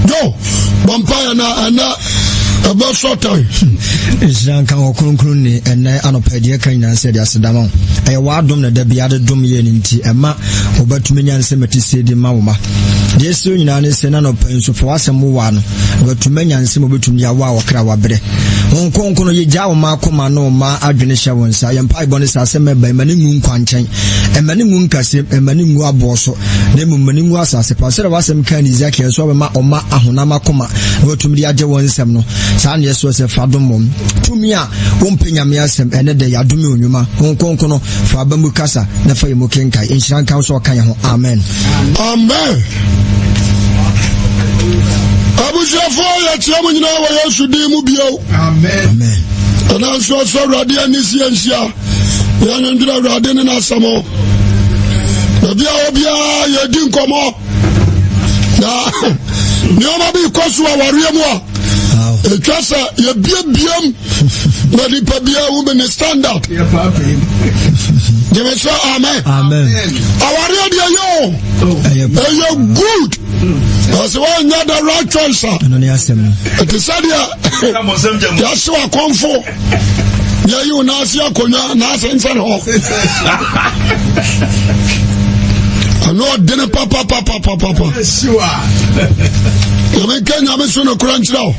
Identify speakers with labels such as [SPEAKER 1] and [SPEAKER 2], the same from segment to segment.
[SPEAKER 1] Yo, bɔ mpaeɛ na ɛnɛ ɛbɛsɔ tan.
[SPEAKER 2] Nhyira nka wɔ kronkron ni ɛnɛ anɔpa deɛ ɛka nyinaa sɛ de aseda ma wo. Ɛyɛ w'adom na da biara de dom yɛ no nti ɛma wobɛtumi nya nsɛm ɛte sie de ma wo ma. Deɛ ɛsɛ nyinaa ne sɛ na anɔpa yi nso fa w'asɛm wowa no na watumi anya nsɛm obɛtumi de awa wɔkra wabrɛ. Wɔn kronkron no yɛgyaa wo ma akoma ne wo ma adwene hyɛ wo nsa. Yɛn mpaebɔ ne sɛ asɛm ɛba ɛma ne ngu nkwankyɛn, ɛma ne ngu nkasɛm, ɛma ne ngu aboɔ so. Na mmom ma no ngu asase pa. Sɛdeɛ w'asɛm kaa ne Ezekiel sɛ ɔbɛma ɔma ahonam akoma na watumi de agye wɔn nsɛm no, saa na yɛsrɛ sɛ fa dom wɔn. Tumi a wompɛ Nyame asɛm, ɛnɛ dɛ yɛadome onwuma. Honhom Kronkron no, fa aba mu kasa na fa yɛn mu kenkae. Nhyira nka wo sɛ ɔka yɛn ho. Amen.
[SPEAKER 1] Amen. Abusuafoɔ yɛkyia mo nyinaa wɔ Yesu din mu bio.
[SPEAKER 2] Amen.
[SPEAKER 1] Ɛna nso ɛsɔ Awurade ani si yɛnhyia. Yɛnwendwene Awurade ne n'asɛm ho. Baabi a obiara yɛdi nkɔmmɔ na nneɛma bi kɔ so awareɛ mu a ɛtwa sɛ yɛbiebiam na nipa biara hu bi ne standard. Gyeme sɛ amen. Awareɛ deɛ yɛ o ɛyɛ good. Ɛsɛ wɔnyɛ the right choice a ɛte sɛ deɛ yɛahyew akɔmfo. Yɛyi wo n'ase akonnwa n'ase nsɛn hɔ. Ɛno ɔdene papapapapapa. Nyame nka nyame so nokora nkyerɛ wo.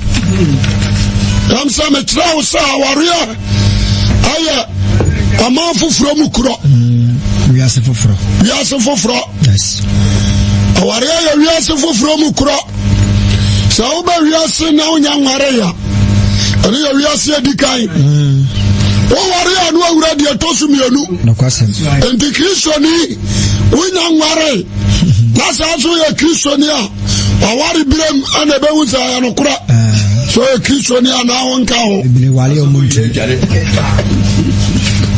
[SPEAKER 1] Ɛm sɛ mekyerɛ wo sɛ awareɛ ayɛ ɔman foforɔ mu korɔ.
[SPEAKER 2] Wiase foforɔ.
[SPEAKER 1] Wiase foforɔ. Awareɛ yɛ wiase foforɔ mu korɔ. Sɛ woba wiase na wonya nware ya ɛno yɛ wiase adi kan. Woware a no awura deɛ ɛtɔ so mmienu. Nti Kristoni wonya nware na saa nso yɛ Kristoni a waware berɛm ɛna ɛbɛhu sɛ ɛyɛ nokorɛ. Sɛ ɔyɛ Kristoni a na wonka ho.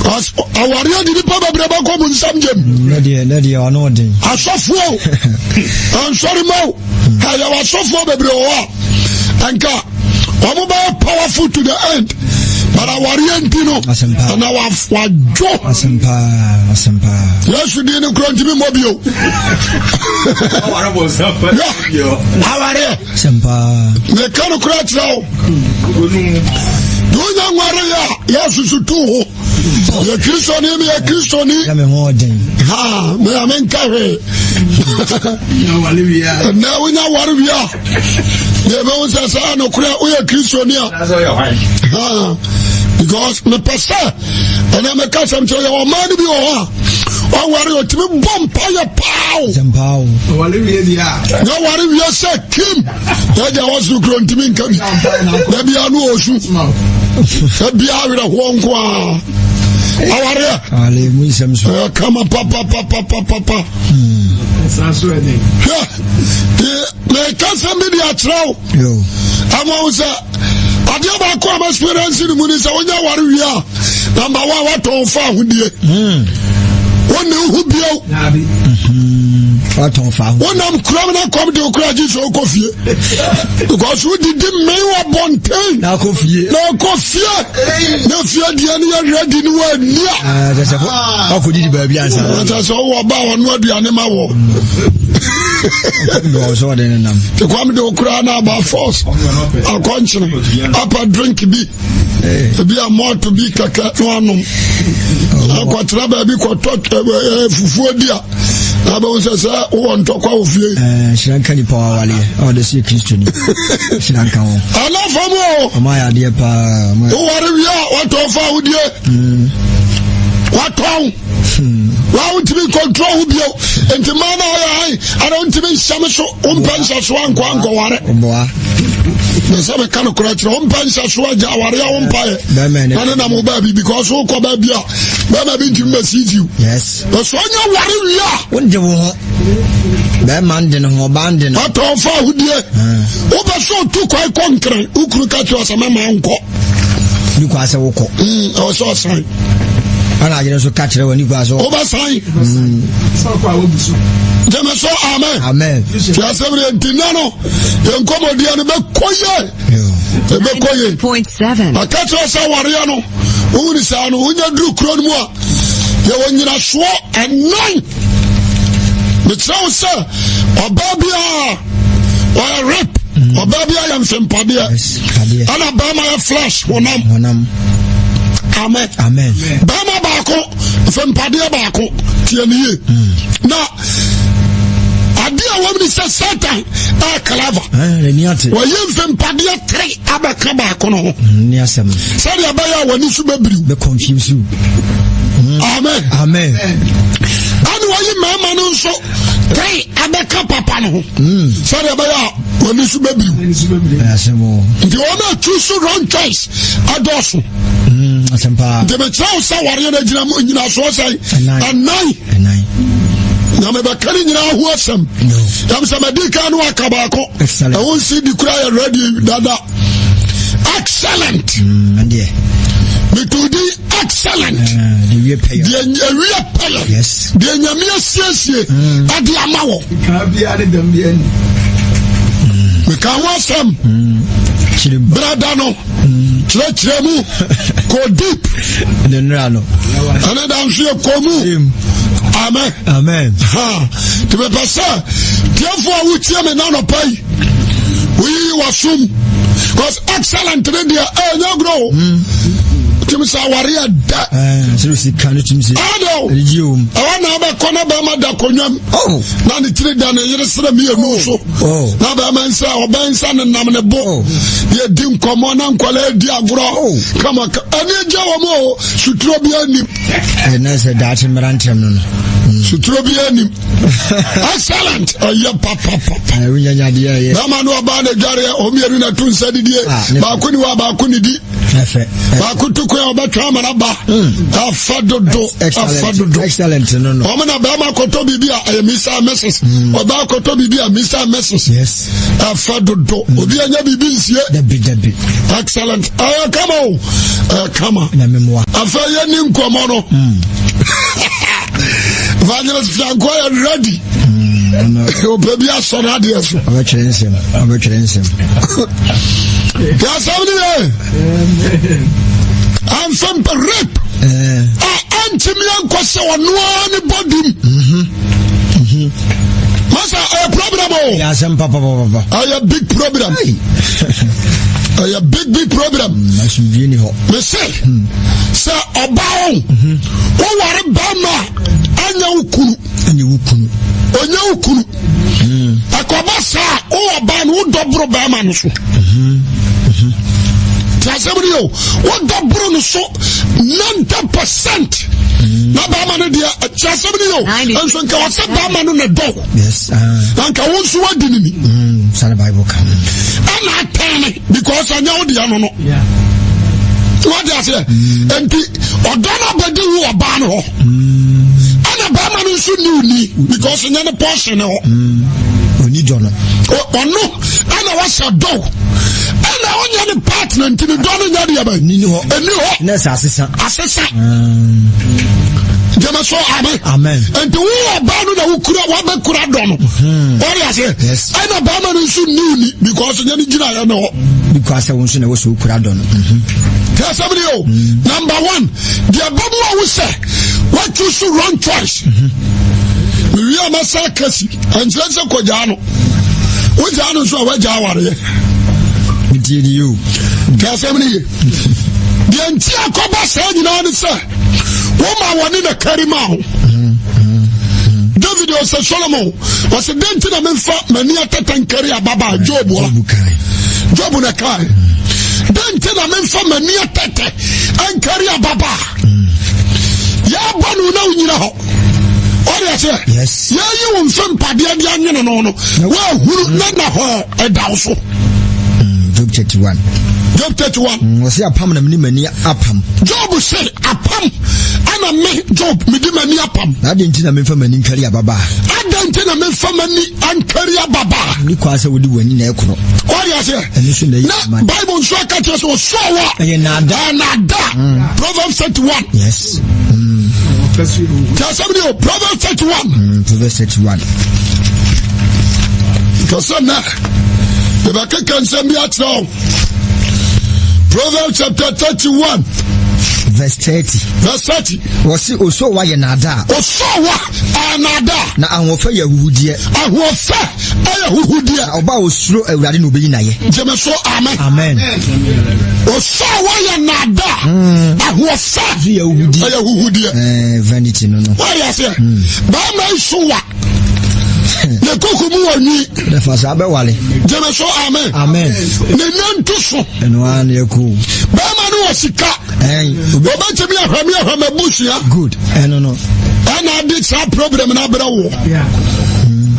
[SPEAKER 1] Awareɛ de nipa bebree bɛkɔ mu nsam gyem. Asɔfoɔ nsɔrema o ɛyɛ asɔfoɔ bebree wɔ hɔ a nka wɔn bɛyɛ powerful to the end but awareɛ nti no ɛna wadwo Yesu din no kura ntumi mmɔ bio. Awareɛ meka no kora kyerɛ wo deɛ wonya nwareɛ a yɛsusu tu ho. Yɛ kristoni meyɛ kristoni ha meyɛ menka hwee ɛnɛ wonya ware wie a yɛbɛhu sɛ saa nokorɛ woyɛ kristoni a because mepɛ sɛ ɛnɛ meka sɛm kyerɛ yɛwɔ ɔmaa no bi wɔ hɔ a ɔware ɔtumi bɔ mpayɛ paa o na ware wie sɛ kim Ɛgya wɔ soro kuro ntumi nka bi. Da bia no ɔsu. Da bia awerɛhoɔ nko a. Awareɛ. Ɛyɛ kama papapapapapa. Hwɛ, meka sɛm bi de akyerɛ wo. Ama wo sɛ adeɛ baako a m'experience no mu ni sɛ wonya ware wie a number one watɔn fa ahodie. Wone wo ho bio.
[SPEAKER 2] Watɔn fa ho.
[SPEAKER 1] Wonam kurom na kɔm de okura gye sɛ wokɔ fie. Because wodidi mmɛn wɔ bɔnten.
[SPEAKER 2] Na akɔ fie.
[SPEAKER 1] Na akɔ fie. Na fie deɛ no yɛ ready ne wɔania.
[SPEAKER 2] Kyɛ sɛ wakɔ didi baabi ansa.
[SPEAKER 1] Kyɛ sɛ wowɔ ba a ɔno aduane ma wɔ. Kwam de okura na aba force akɔnkyene apa drink bi. Ebi a malt bi kɛkɛ na wanom. Akɔtena baabi kɔtɔ fufuo di a na bɛhu sɛ sɛ wowɔ ntɔkwa wɔ fie.
[SPEAKER 2] Hyira nka nipa wawaleɛ a ɔde sɛ kristoni. Hyira nka wo.
[SPEAKER 1] Ana fam o.
[SPEAKER 2] Ɔma ayɛ adeɛ paa.
[SPEAKER 1] Woware wie a watɔn fa ahodie. Watɔn. Wa wontumi control ho bio. Nti maa na ayɛ ae ana wontumi nhyɛ me so wompɛ nhyɛ so ankɔ ankɔware. Na sɛ meka no korɛ kyerɛ wompɛ nhyɛ so agya aware a wompaeɛ. Na ne nam wo baabi because wokɔ baabi a bɛrima bi ntumi bɛsiisi wo.
[SPEAKER 2] Yes.
[SPEAKER 1] Na sɛ ɔnya ware wie a.
[SPEAKER 2] Wode wo ho. Bɛrima nde ne ho, ɔbaa nde ne ho.
[SPEAKER 1] Watɔn fa ahodie. Wopɛ sɛ otu kwan kɔ nkran, wo kunu ka kyerɛ sɛ mɛma nkɔ.
[SPEAKER 2] Ni kwa sɛ wokɔ.
[SPEAKER 1] Ɛwɔ sɛ ɔsan.
[SPEAKER 2] Ɛna adwene nso ka kyerɛ wɔ ni kwa sɛ.
[SPEAKER 1] Wobɛsan. Gyeme so amen.
[SPEAKER 2] Amen.
[SPEAKER 1] Ti asɛm no nti nna no yɛn nkɔmmɔdeɛ no bɛkɔ yie. Ɛbɛkɔ yie. Aka kyerɛ sɛ awareɛ no wohunu saa no wonya duru kuro no mu a yɛwɔ nyinasoɔ ɛnan. Mekyerɛ wo sɛ ɔbaa biara ɔyɛ rape. Ɔbaa bi ayɛ mfempadeɛ ɛna bɛrima yɛ flesh honam. Amen.
[SPEAKER 2] Amen.
[SPEAKER 1] Bɛrima baako mfempadeɛ baako tie ne yie. Na adeɛ a wɔm ni sɛ Satan ɛyɛ clever. Wɔyɛ mfempadeɛ tere abɛka baako no ho. Sɛdeɛ ɛbɛyɛ a wɔne so bɛbiriw.
[SPEAKER 2] Bɛ confuse you.
[SPEAKER 1] Amen.
[SPEAKER 2] Amen.
[SPEAKER 1] Ɛna wɔyi mmarima no nso tere abɛka papa no ho. Sɛdeɛ ɛbɛyɛ a wɔne so bɛbiriw. Nti wɔn a choose wrong choice adɔɔso. Nti mekyerɛ wo sɛ wareɛ no agyina mu nyinasoɔ sɛn? Ɛnan. Na mebɛka ne nyinaa ho asɛm. Yam sɛ madi kan no aka baako. Ɛho nsi di kura yɛ ready dada. Excellent. Meto din excellent.
[SPEAKER 2] Deɛ
[SPEAKER 1] ewie pɛyɛ. Deɛ nyame asiesie ɛde ama wɔ. Meka ho asɛm. Brada no kyerɛkyerɛ mu kɔ deep. Ɛne da nso yɛ kɔ mu. Amen.
[SPEAKER 2] Amen.
[SPEAKER 1] Ha. Nti mepɛ sɛ tiɛfoɔ a wotie me nanɔpa yi woyiyi w'asom because excellent ne deɛ ɛnyɛ agorɔ o. Tim sɛ aware yɛ dɛ. Ade o. Ɛwɔ na abɛkɔ na bɛrima da konwam. Na ne tiri da ne yere serɛ mmienu so. Na bɛrima nsa ɔbɛn nsa ne nam ne bo. Yɛdi nkɔmmɔ na nkwadaa di agorɔ. Kama ɛne gya wɔn o suturo bi anim.
[SPEAKER 2] Ɛnna sɛ daakye mmeranteɛ no no.
[SPEAKER 1] Suturo bi anim. Excellent. Ɛyɛ papapapa. Bɛrima no ɔbaa na dwareɛ ɔmmienu na to nsa didie. Baako ni wa baako ni di. Baako to kwan a ɔbɛtwa ama no ba. Afa dodo. Afa dodo.
[SPEAKER 2] Excellent no no.
[SPEAKER 1] Wɔn na bɛrima akɔtɔ biribi a ɛyɛ Mr. and Mrs. Ɔbaa akɔtɔ biribi a Mr. and Mrs.
[SPEAKER 2] Yes.
[SPEAKER 1] Afa dodo. Obi anya biribi nsie.
[SPEAKER 2] Dabi dabi.
[SPEAKER 1] Excellent. Ɛyɛ kama o. Ɛyɛ kama.
[SPEAKER 2] Nyame mmoa.
[SPEAKER 1] Afei yɛ ni nkɔmɔ no. Evangelist Fianko yɛ ready. Ɔpɛ bi asɔ n'adeɛ so.
[SPEAKER 2] Ɔbɛtwerɛ nsɛm. Ɔbɛtwerɛ nsɛm.
[SPEAKER 1] Yasɛm ni yɛ. Amfɛm pɛ rape. A ɛntumi ankɔ sɛ ɔno ara ne bɔdi mu. Masa ɛyɛ problem o.
[SPEAKER 2] Yɛ asɛm papapapa.
[SPEAKER 1] Ɛyɛ big problem. Ɛyɛ big big problem.
[SPEAKER 2] Asomdwie ni hɔ.
[SPEAKER 1] Mese sɛ ɔbaa o woware bɛrima a ɛnyɛ wo kunu.
[SPEAKER 2] Ɛnyɛ wo kunu.
[SPEAKER 1] Ɔnyɛ wo kunu. Ɛkɔba saa wowɔ baa no wodɔ boro bɛrima no so. Tí asɛm ni o wodɔ boro no so 90%. Na bɛrima no deɛ tí asɛm ni o nso nka wɔsɛ bɛrima no na dɔ. Na nka wo nso wadi ne ni. Ɛna atɛn ne because ɛnyɛ wo deɛ no no. Wadi aseɛ nti ɔdɔ no abɛdi wo ɔbaa no hɔ. Ɛna bɛrima no nso ni ni because ɛnyɛ ne portion ne hɔ.
[SPEAKER 2] Oni dɔ no.
[SPEAKER 1] Ɔno ɛna wahyɛ dɔ ɛna ɔnyɛ ne partner nti ne dɔ no nyɛ deɛ bɛn.
[SPEAKER 2] Ɛni hɔ.
[SPEAKER 1] Ɛni hɔ.
[SPEAKER 2] Na ɛsɛ asesa.
[SPEAKER 1] Asesa. Gyama so amen.
[SPEAKER 2] Amen.
[SPEAKER 1] Nti wo ɔbaa no na wokura wabɛkura dɔ no. Wɔde aseɛ. Ɛna bɛrima no nso ni ni because nyɛ ne gyina yɛ ne hɔ.
[SPEAKER 2] Because wo nso na ɛwɔ sɛ wokura dɔ no.
[SPEAKER 1] Tí a sɛm ni o. Number one, deɛ bɛ mu a wosɛ what choose wrong choice. Mewie a mɛsa akasi ɛnkyerɛ sɛ kɔgyaa no. Wogyaa no nso a woagyaa awareɛ.
[SPEAKER 2] Ntie ni o.
[SPEAKER 1] Tí a sɛm ni ye. Deɛ nti akɔba saa nyinaa ne sɛ woma wɔne na kari ma ho. David ɔsɛ Solomon ɔsɛ dɛn nti na memfa m'ani atɛtɛ nkari ababaa Job a Job na kae dɛn nti na memfa m'ani atɛtɛ nkari ababaa yɛabɔ no na wonyina hɔ ɔde aseɛ yɛyi wo mfe mpadeɛ de anwene no no woahuru na na hɔ ɛda wo so.
[SPEAKER 2] Job 31.
[SPEAKER 1] Job 31.
[SPEAKER 2] Wɔsi apam na mene m'ani apam.
[SPEAKER 1] Job se apam ɛna me Job mede m'ani apam.
[SPEAKER 2] Na adɛn nti na memfa m'ani nkari ababaa?
[SPEAKER 1] Adɛn nti na memfa m'ani nkari ababaa?
[SPEAKER 2] Ne kwa sɛ wode w'ani na ɛkorɔ.
[SPEAKER 1] Wɔde aseɛ.
[SPEAKER 2] Ɛno nso na ɛyɛ
[SPEAKER 1] Na Bible nso aka kyerɛ sɛ ɔsɔ wɔ.
[SPEAKER 2] Ɛyɛ naada.
[SPEAKER 1] Ɛnaada. Proverbs 31.
[SPEAKER 2] Yes.
[SPEAKER 1] Tí a sẹ́mi ni o Proverbs 31.
[SPEAKER 2] Proverbs 31.
[SPEAKER 1] Kɛsɛ nɛ yɛbɛkeka nsɛm bi akyerɛ wo. Proverbs chapter 31.
[SPEAKER 2] Verse 30.
[SPEAKER 1] Verse 30.
[SPEAKER 2] Wɔsi osowa yɛ naadaa.
[SPEAKER 1] Osowa ɛyɛ naadaa.
[SPEAKER 2] Na ahoɔfɛ yɛ ahuhudeɛ.
[SPEAKER 1] Ahoɔfɛ ɛyɛ ahuhudeɛ.
[SPEAKER 2] Na ɔbaa osuro Awurade na obeyi n'ayɛ.
[SPEAKER 1] Gyeme so amen.
[SPEAKER 2] Amen.
[SPEAKER 1] Osowa yɛ naadaa. Ahoɔfɛ
[SPEAKER 2] yɛ ahuhudeɛ.
[SPEAKER 1] Ɛyɛ ahuhudeɛ.
[SPEAKER 2] Ɛɛ vanity no no.
[SPEAKER 1] Wɔyɛ aseɛ. Bɛrima yi so wa. Ne koko mu wɔ nwi.
[SPEAKER 2] Nafa saa bɛwale.
[SPEAKER 1] Gyeme so amen.
[SPEAKER 2] Amen.
[SPEAKER 1] Ne nan to so.
[SPEAKER 2] Ɛno ara na ɛkɔ.
[SPEAKER 1] Bɛrima no wɔ sika. Obɛtumi ahwɛ me ahwɛ m'abusua.
[SPEAKER 2] Good. Ɛno no.
[SPEAKER 1] Ɛna ade saa problem no abrɛ wo.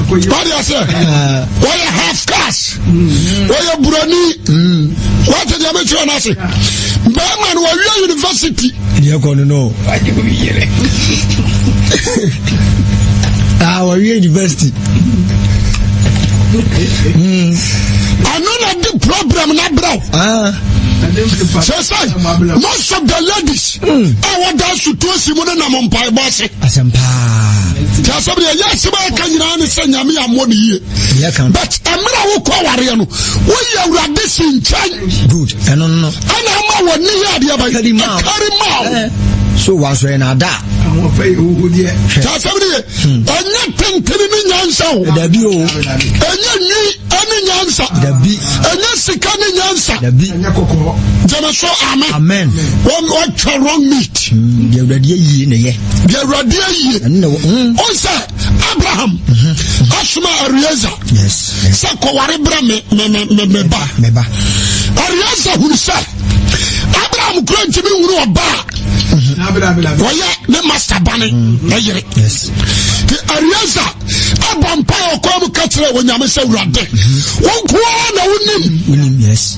[SPEAKER 1] Wade aseɛ. Wɔyɛ half cash. Wɔyɛ buroni. Wate deɛ mekyerɛ no ase. Bɛrima no wɔwie university.
[SPEAKER 2] Deɛ kɔ no no. Ah, wɔwie university.
[SPEAKER 1] Ɛno na de problem no abrɛ wo.
[SPEAKER 2] Ah.
[SPEAKER 1] Sɛ sɛ most of the ladies a wɔda sutuosi mu no nam mpaebɔ ase.
[SPEAKER 2] Asɛm paa.
[SPEAKER 1] Tí asɛm deɛ yɛ asɛm a ɛka nyinaa ne sɛ Nyame ammɔ ne yie. But mmerɛ a wokɔ awareɛ no woyɛ Awurade si nkyɛn.
[SPEAKER 2] Good. Ɛno no.
[SPEAKER 1] Ɛna ama wɔ ne yɛ adeɛ bɛyɛ.
[SPEAKER 2] Ɛkari maa.
[SPEAKER 1] Ɛkari maa o.
[SPEAKER 2] So wansɔ yɛ na ada.
[SPEAKER 3] Ahoɔfɛ yɛ huhudeɛ.
[SPEAKER 1] Tí asɛm deɛ ɛnyɛ tentene ne nyansa o.
[SPEAKER 2] Dabi o.
[SPEAKER 1] Ɛnyɛ nwi ɛne nyansa.
[SPEAKER 2] Dabi.
[SPEAKER 1] Ɛnyɛ sika ne nyansa.
[SPEAKER 2] Dabi.
[SPEAKER 3] Ɛnyɛ kɔkɔɔ.
[SPEAKER 1] Gyeme so amen.
[SPEAKER 2] Amen.
[SPEAKER 1] Wɔn wɔtwa wrong meat.
[SPEAKER 2] Deɛ Awurade ayie na ɛyɛ.
[SPEAKER 1] Deɛ Awurade ayie.
[SPEAKER 2] Ɛno na wɔ.
[SPEAKER 1] Ɔn sɛ Abraham asoma Eliezer.
[SPEAKER 2] Yes.
[SPEAKER 1] Sɛ kɔware brɛ me me me me me ba.
[SPEAKER 2] Me ba.
[SPEAKER 1] Eliezer hunu sɛ Abraham kura ntumi nhunu ɔbaa. Wɔyɛ ne master ba ne ne yere.
[SPEAKER 2] Yes.
[SPEAKER 1] Ti Eliezer abɔ mpa ɔkwan mu ka kyerɛ Onyame sɛ Awurade. Wo nko ara na wonim.
[SPEAKER 2] Wonim yes.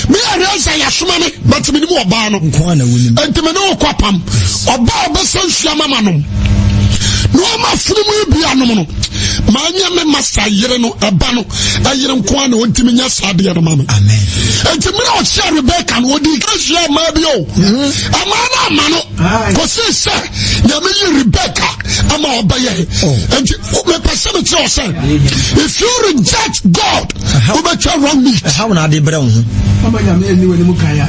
[SPEAKER 1] Me Eliezer yasoma me but menim ɔbaa no.
[SPEAKER 2] Nko ara na wonim.
[SPEAKER 1] Enti me ne wo kɔ apam. Ɔbaa ɔbɛsɛ nsuo ama ma nom. Na ɔma afunumu yi bi anom no. Maa nyɛ me masa yere no ɛba no ɛyere nko ara na ɔntumi nyɛ saa adeɛ no ma me.
[SPEAKER 2] Amen.
[SPEAKER 1] Enti mmerɛ a ɔhyia Rebeka no ɔdi kan hyia mmaa bi o. Ɛmaa no ama no kɔsi sɛ Nyame yi Rebeka ama ɔbɛyɛ. Enti mepɛ sɛ mekyerɛ wo sɛ if you reject God wobɛtwa wrong meat.
[SPEAKER 2] Ɛhaw na ade brɛ wo ho.
[SPEAKER 3] Ama Nyame ani w'anim kan a.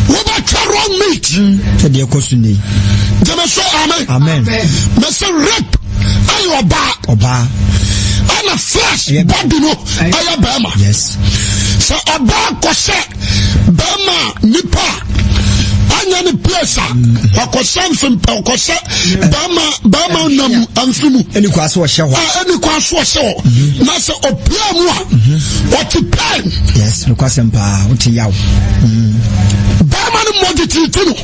[SPEAKER 1] Wobɛtwa wrong meat.
[SPEAKER 2] Sɛdeɛ ɛkɔ so nnɛ yi.
[SPEAKER 1] Gyeme so amen.
[SPEAKER 2] Amen.
[SPEAKER 1] Mese rape ɛyɛ ɔbaa.
[SPEAKER 2] Ɔbaa.
[SPEAKER 1] Ɛna flesh body no ɛyɛ bɛrima.
[SPEAKER 2] Yes.
[SPEAKER 1] Sɛ ɔbaa kɔhyɛ bɛrima nipa a anyɛ ne place a ɔkɔhyɛ mfempɛ ɔkɔhyɛ bɛrima bɛrima nam mfe mu.
[SPEAKER 2] Ɛni kwan so ɔhyɛ hɔ.
[SPEAKER 1] Ɛni kwan so ɔhyɛ hɔ. Na sɛ ɔpia mu a ɔte pain.
[SPEAKER 2] Yes, nokwasɛm paa wote yaw.
[SPEAKER 1] Bɛrima no mmɔ tititi no.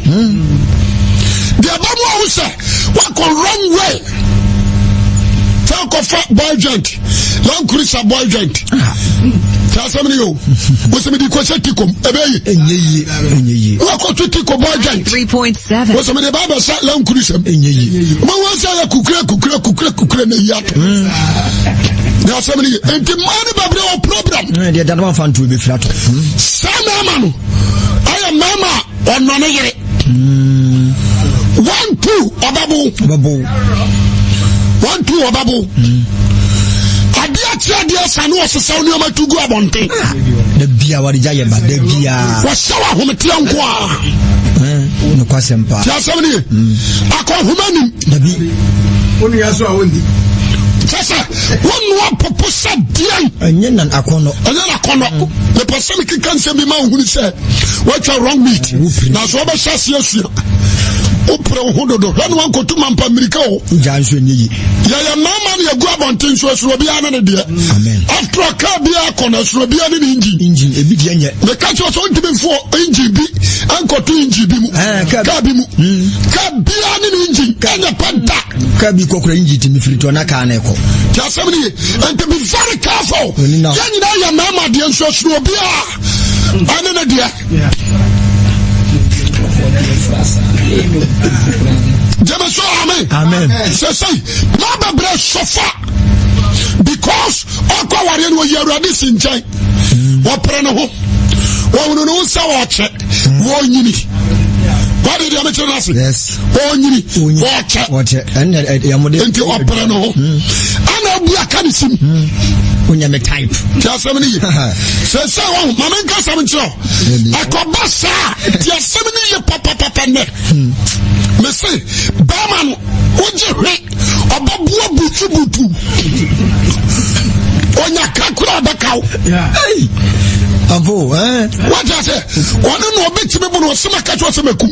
[SPEAKER 1] Deɛ ɛbɛ mu a wo sɛ wakɔ wrong way. Sɛ akɔfa boy joint lankurisa boy joint. Sɛ asɛm no yɛ o. Wosɛ mede kɔhyɛ tikom ɛbɛyɛ.
[SPEAKER 2] Ɛnyɛ yie ɛnyɛ yie.
[SPEAKER 1] Wakɔto tiko boy joint.
[SPEAKER 4] 3.7.
[SPEAKER 1] Wosɛ mede ba bɛhyɛ lankurisam.
[SPEAKER 2] Ɛnyɛ yie.
[SPEAKER 1] Ma wɔn sɛ yɛ kukure kukure kukure kukure na yi ato. Deɛ asɛm no yɛ. Nti mmaa no bɛbrɛ wɔ program.
[SPEAKER 2] Deɛ dada wɔn fa ntuo bɛfiri ato.
[SPEAKER 1] Saa mmarima no ɛyɛ mmarima a ɔnɔ ne yere. One two ɔbɛbo.
[SPEAKER 2] Ɔbɛbo.
[SPEAKER 1] One two ɔbɛbo. Adeɛ akyi adeɛ sa ne ɔsesaw nneɛma tu gu abɔnten.
[SPEAKER 2] Da bia wɔde gya yɛ ba da bia.
[SPEAKER 1] Wɔhyɛ wɔ ahometeɛ nko a.
[SPEAKER 2] Nokwasɛm paa.
[SPEAKER 1] Tí asɛm no ye. Akɔnhoma nim.
[SPEAKER 2] Dabi.
[SPEAKER 3] Wo nua so a wondi.
[SPEAKER 1] Kyɛ sɛ wonoa popo sɛ deɛn.
[SPEAKER 2] Ɛnyɛ nan akɔnnɔ.
[SPEAKER 1] Ɛnyɛ n'akɔnnɔ. Mepɛ sɛ mekeka nsɛm bi ma wohunu sɛ woatwa wrong meat. Na sɛ wobɛhyɛ aseɛ asua wopere wo ho dodo hwɛ ne wankɔtu mampa mmirika o.
[SPEAKER 2] Wogyaa nso ɛnyɛ yi.
[SPEAKER 1] Yɛyɛ mmarima ne yɛgu abɔnten so asuro biara ne ne deɛ.
[SPEAKER 2] Amen.
[SPEAKER 1] After all kaa biara kɔ no asuro biara ne ne engine.
[SPEAKER 2] Engine ebi deɛ nyɛ.
[SPEAKER 1] Meka kyerɛ sɛ wontumi mfo engine bi nkɔto engine bi mu. Kaa bi mu. Kaa biara ne ne engine ɛnyɛ pɛ da.
[SPEAKER 2] Kaa bi kɔkora engine tumi firi tɔ na kaa na ɛkɔ.
[SPEAKER 1] Ti asɛm no ye. Nti be very careful. Yɛn nyinaa yɛ mmarima deɛ nso asuro biara ɛne ne deɛ. Gyeme so amen.
[SPEAKER 2] Amen.
[SPEAKER 1] Sɛsɛi na bɛbrɛ sɔfa because ɔkɔ awareɛ no wɔyi awurade si nkyɛn wɔpere ne ho wɔhunu ne ho sɛ wɔkyɛ wɔnyini wɔde deɛ mekyerɛ no ase wɔnyini wɔkyɛ nti ɔpere ne ho ana abu aka ne sim.
[SPEAKER 2] Wonyɛ me type.
[SPEAKER 1] Ti asɛm no ye. Sɛ sɛ wɔn maame nka asɛm nkyerɛ ɛkɔba saa ti asɛm no ye papapapa nnɛ. Mese bɛrima no wogye hwe ɔbɛboa butubutu ɔnya kakora ɔbɛka wo.
[SPEAKER 2] Ampo, eh?
[SPEAKER 1] Wagye sɛ ɔno na ɔbɛtumi bu no ɔsɛ maka kyerɛ sɛ mɛkum.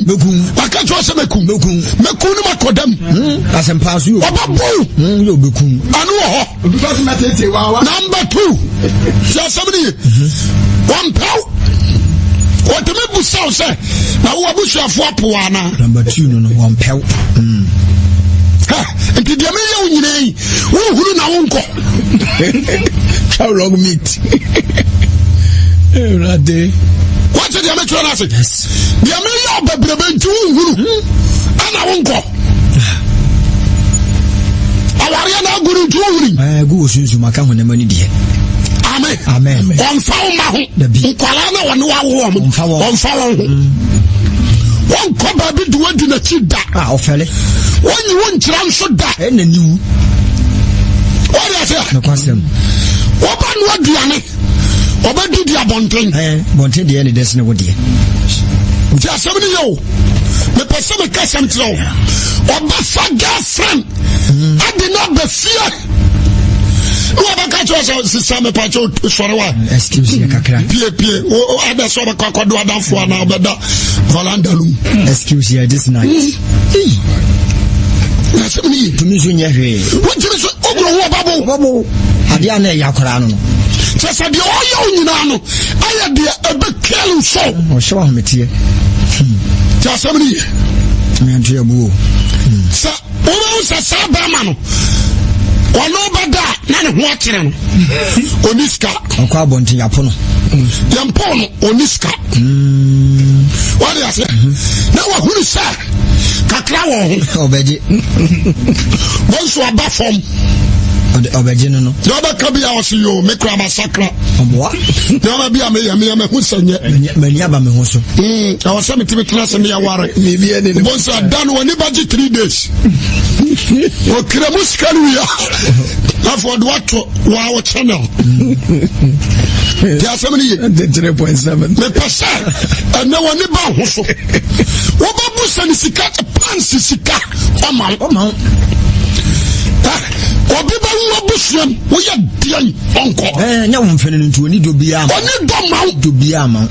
[SPEAKER 1] Maka kyerɛ sɛ mɛkum. Mɛkum no makɔ dam.
[SPEAKER 2] Asɛmpa so yɛ.
[SPEAKER 1] Ɔbɛbo.
[SPEAKER 2] Yɛ ɔbɛkum.
[SPEAKER 1] Ɛno wɔ hɔ. Number two, sɛ asɛm no ye, wɔmpɛw. Wɔtumi busaw sɛ, na wo abusuafoɔ apo wo anaa?
[SPEAKER 2] Number two no no, wɔmpɛw. Hmm.
[SPEAKER 1] Nti deɛ meyɛ wo nyinaa yi, wohunu na wonkɔ.
[SPEAKER 3] Twa wrong meat. Awurade.
[SPEAKER 1] Wɔte deɛ mekyerɛ no ase. Deɛ meyɛ wo bebrebe nti wohunu ɛna wonkɔ. Awareɛ no agu no nti wohuni.
[SPEAKER 2] Ɛgu wɔ sunsum aka honam ani deɛ.
[SPEAKER 1] Amen.
[SPEAKER 2] Amen.
[SPEAKER 1] Ɔmfa wo ma ho. Nkwadaa na wɔne wawo wɔn.
[SPEAKER 2] Ɔmfa wɔn.
[SPEAKER 1] Ɔmfa wɔn ho. Mm. Wɔnkɔ baabi de wadi n'akyi da.
[SPEAKER 2] Ah, ɔfɛle.
[SPEAKER 1] Wɔnyi wo nkyerɛ nso da.
[SPEAKER 2] Ɛna niwu.
[SPEAKER 1] Wɔde aseɛ.
[SPEAKER 2] Nokwasɛm.
[SPEAKER 1] Wɔba no aduane. Ɔbɛdidi abɔnten.
[SPEAKER 2] Ɛɛ bɔnten deɛ ne dɛ sene wo deɛ.
[SPEAKER 1] Nti asɛm no yɛ o. Mepɛ sɛ meka asɛm kyerɛ wo. Ɔbɛfa girlfriend hmm. ade no aba fie. Ne wɔbɛka kyerɛ sɛ sisa mepa kyɛ sɔre wa.
[SPEAKER 2] Excuse yɛ kakra.
[SPEAKER 1] Pie pie. Ada sɛ ɔbɛkɔ akɔdo adamfo anaa ɔbɛda valanda no mu.
[SPEAKER 2] Excuse yɛ this night.
[SPEAKER 1] Hmm. Na asɛm no yɛ.
[SPEAKER 2] Tumi nso nyɛ hwee.
[SPEAKER 1] Wontumi nso wogoro ho ɔbabo.
[SPEAKER 2] Ɔbabo. Adeɛ a na ɛyɛ akwaraa no no.
[SPEAKER 1] Kyerɛ sɛ deɛ ɔyɛ wo nyinaa no ɛyɛ deɛ ɛbɛkill wo so.
[SPEAKER 2] Ɔhyɛ wo ahometeɛ.
[SPEAKER 1] Nti asɛm no ye.
[SPEAKER 2] Mɛnto yɛ buo.
[SPEAKER 1] Sɛ wobɛhu sɛ saa bɛrima no ɔno bɛda a na ne ho akyerɛ no ɔni sika.
[SPEAKER 2] Ɔkɔ abɔnten yɛapo no.
[SPEAKER 1] Yɛmpo no ɔni sika. Wɔde aseɛ na wahunu sɛ kakra wɔ ho.
[SPEAKER 2] Ɔbɛgye.
[SPEAKER 1] Wɔn nso aba fam.
[SPEAKER 2] Ɔbɛgye no no.
[SPEAKER 1] Deɛ ɔbɛka bi a ɔsi yoo me kura ma sakra.
[SPEAKER 2] Ɔboa.
[SPEAKER 1] Deɛ ɔbɛ bi a meyɛ meyɛ mɛ ho sɛ nyɛ.
[SPEAKER 2] M'ani aba me ho so.
[SPEAKER 1] Hmm, ɛwɔ sɛ metumi tena se meyɛ ware. Bɔn sɛ ada no w'ani bɛgye 3 days. Ɔkira mu sika no wia. Afɔ ɔde wato waa wɔ channel. Deɛ asɛm no ye.
[SPEAKER 3] 3.7.
[SPEAKER 1] Mepɛ sɛ ɛnɛ w'ani ba ho so. Wobɛbu sɛ ne sika pansi sika ɔma wo.
[SPEAKER 2] Ɔma wo.
[SPEAKER 1] Obi bɛwu abusuam woyɛ deɛn ɔnkɔ.
[SPEAKER 2] Ɛɛ nyɛ wo mfɛn no nti oni dɔ biara ma.
[SPEAKER 1] Oni dɔ ma wo.
[SPEAKER 2] Dɔ biara ma wo.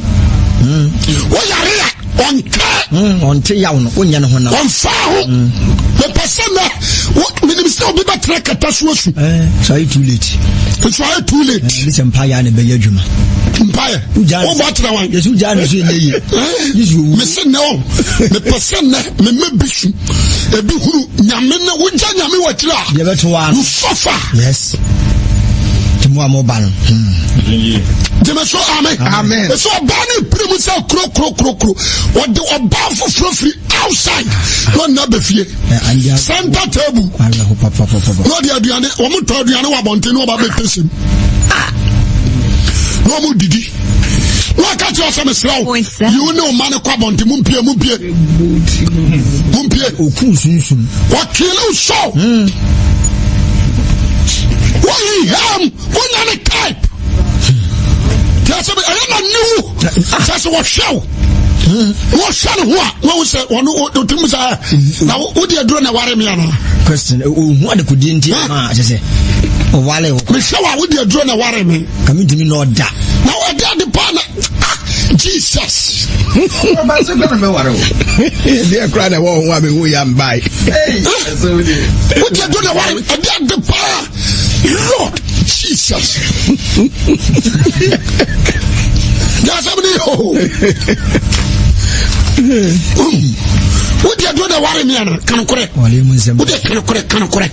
[SPEAKER 1] Hmm. Woyare a ɔnka.
[SPEAKER 2] Hmm, ɔnte yaw no wonyɛ ne ho nam.
[SPEAKER 1] Ɔmfa ho. Hmm. Mepɛ sɛ nɛ menim sɛ obi bɛtena kata so asu.
[SPEAKER 2] Ɛɛ so ayɛ too late.
[SPEAKER 1] Nso ayɛ too late.
[SPEAKER 2] Ɛɛ ne sɛ mpaeɛ a na ɛbɛyɛ adwuma.
[SPEAKER 1] Mpaeɛ. Wobɔ atena wan.
[SPEAKER 2] Yɛsɛ wogyaa ne so ɛnyɛ yie.
[SPEAKER 1] Mese nnɛ ɔ mepɛ sɛ nnɛ mema bi su ebi hunu nyame ne wogya nyame wɔ akyiri a
[SPEAKER 2] deɛ bɛto wa no
[SPEAKER 1] you suffer.
[SPEAKER 2] Yes. Nti mo a moba no.
[SPEAKER 1] Gyeme so amen.
[SPEAKER 3] Amen.
[SPEAKER 1] Ɛsɛ ɔbaa ne pere mu sɛ kuro kuro kuro kuro ɔde ɔbaa foforɔ firi outside na ɔnna bɛ fie center table na ɔde aduane wɔn tɔ aduane wɔ abɔnten na ɔba bɛ pese mu na wɔn didi na ɔka kyerɛ sɛ mesrɛ wo yi wo ne ɔma no kɔ abɔnten mu mpie mu mpie mu mpie
[SPEAKER 2] okun sunsun
[SPEAKER 1] wɔkele wo so wɔyi ham wonya ne type kyerɛ sɛ ɛyɛ na niwu kyerɛ sɛ wɔhwɛ wo wɔhwɛ ne ho a wɔhu sɛ ɔno ɔtumi sɛ na wode aduro na ware me anaa
[SPEAKER 2] question ɔhu adekodeɛ nti ama kyɛ sɛ ɔwale wo
[SPEAKER 1] mehwɛ wo a wode aduro na ware me
[SPEAKER 2] ka mentumi na ɔda
[SPEAKER 1] na wɔde ade paa na ah, Jesus
[SPEAKER 3] ɔba sɛ kora na mɛware wo deɛ kora na ɛwɔ ho a mehu yɛ mbae
[SPEAKER 1] wode aduro na ware me ɛde ade paa Lord Jesus yasɛm ne ho wode aduro na ware me ana kanokorɛ wode kanokorɛ kanokorɛ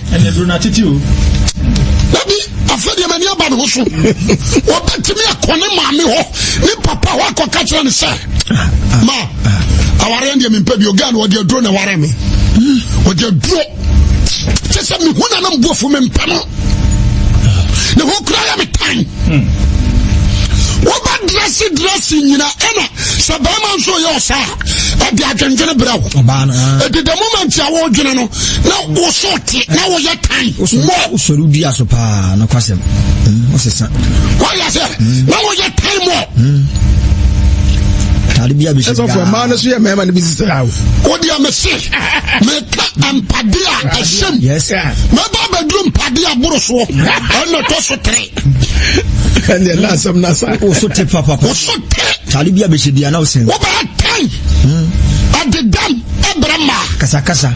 [SPEAKER 1] dabi afei deɛ m'ani aba ne ho so wɔbɛtumi akɔ ne maame hɔ ne papa hɔ akɔka kyerɛ ne sɛ ma awareɛ deɛ mempɛ bio gaa no wɔde aduro na ware me wɔde aduro kyɛ sɛ mehu na na mbuafo mempɛ no ne ho kura yɛ me tan wɔba drɛse drɛse nyina ɛna sɛ bɛrima nso yɛ ɔsaa. Ɛde adwendwene brɛ wo.
[SPEAKER 2] Ɔbaa no. Ah.
[SPEAKER 1] Ɛdi the moment a wodwene no na wo so te na woyɛ tan mɔ.
[SPEAKER 2] Wosɔre dua so paa nokwasɛm. Hmm, wosesa.
[SPEAKER 1] Wɔyɛ sɛ hmm. na woyɛ tan mɔ.
[SPEAKER 2] Hmm. Taade bi a bɛhyɛ
[SPEAKER 3] biara. Ɛsɔfo mmaa no so yɛ mmarima no bi sisa o.
[SPEAKER 1] Wo deɛ mese meka mpade a ɛhyɛm.
[SPEAKER 2] Yes.
[SPEAKER 1] Mɛba abɛduru mpade a boro soɔ ɛna ɛtɔ so tere.
[SPEAKER 3] Ɛnna ɛna asɛm na sa.
[SPEAKER 2] Wo so te papapa.
[SPEAKER 1] Wo so te.
[SPEAKER 2] Taade bi a bɛhyɛ biara na wosɛn.
[SPEAKER 1] Wobɛyɛ tan. Ɛdedam ɛbrɛ mmaa.
[SPEAKER 2] Kasakasa.